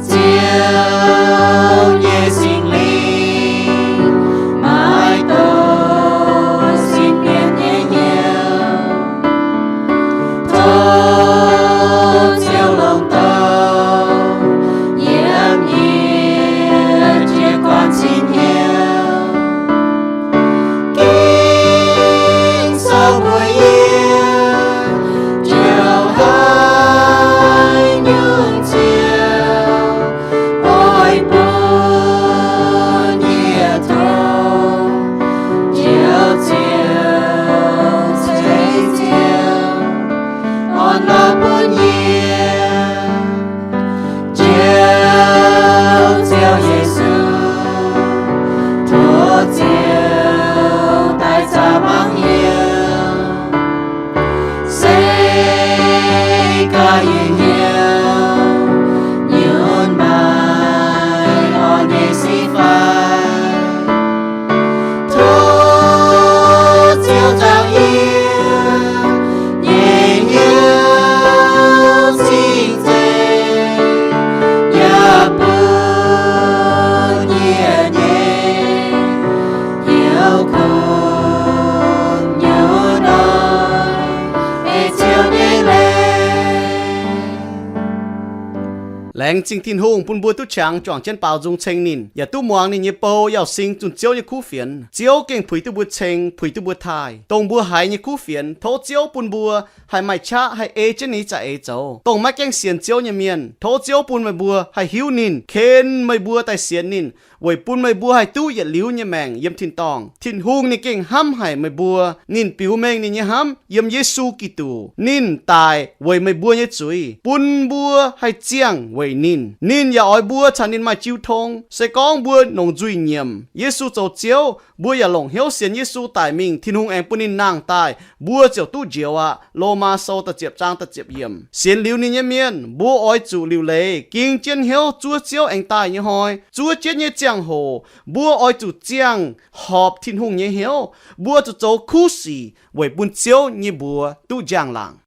Ziouv nyei Singx Lingh maiv dungx sin mienh nyei hnyouv. Tov Ziouv longc dorngx yiem yie Laengz zingh Tin-Hungh bun mbuo duqv qangx juangc jienv baaux nzung ceng ninh, yaac duqv muangx ninh nyei bou yauz sing zunh Ziouv nyei kuv fienx. Ziouv gengh puix duqv mbuo ceng, puix duqv mbuo taaih, dongh mbuo haiz nyei kuv fienx. Tov Ziouv bun mbuo haih maaih qaqv haih ei jienv ninh nyei za'eix zoux. Dongh maiv gaengh sienx Ziouv nyei mienh, tov Ziouv bun meih mbuo haih hiuv ninh, ken meih mbuo daaih sienx ninh, weic bun meih mbuo haih duqv yietc liuz nyei maengc yiem tin-dorngh. Tin-Hungh ninh gengh hnamv haic meih mbuo. Ninh biux mengh ninh nyei hnamv yiem Yesu Giduc. Ninh daic weic meih mbuo nyei zuiz, bun mbuo haih ziangh weic ninh. Ninh yaac oix mbuo caux ninh maaih jiu tong. Se gorngv mbuo longc nzuih nyiemc Yesu zoux Ziouv, mbuo yaac longc hnyouv sienx Yesu daic mingh, Tin-Hungh aengx bun ninh nangh daaih, mbuo ziouc duqv njoux aqv. Lomaa Sou da'ziepc zaang da'ziepc yiemc. Sienx liuz ninh nyei mienh, mbuo oix zuqc liuc leiz ging jienv hnyouv zuov Ziouv aengx daaih nyei hnoi. Zuov jienv nyei ziangh hoc, mbuo oix zuqc ziangh horpc Tin-Hungh nyei hnyouv. Mbuo zuqc zoux kuv sic weic bun Ziouv nyei mbuox duqv njang-laangc.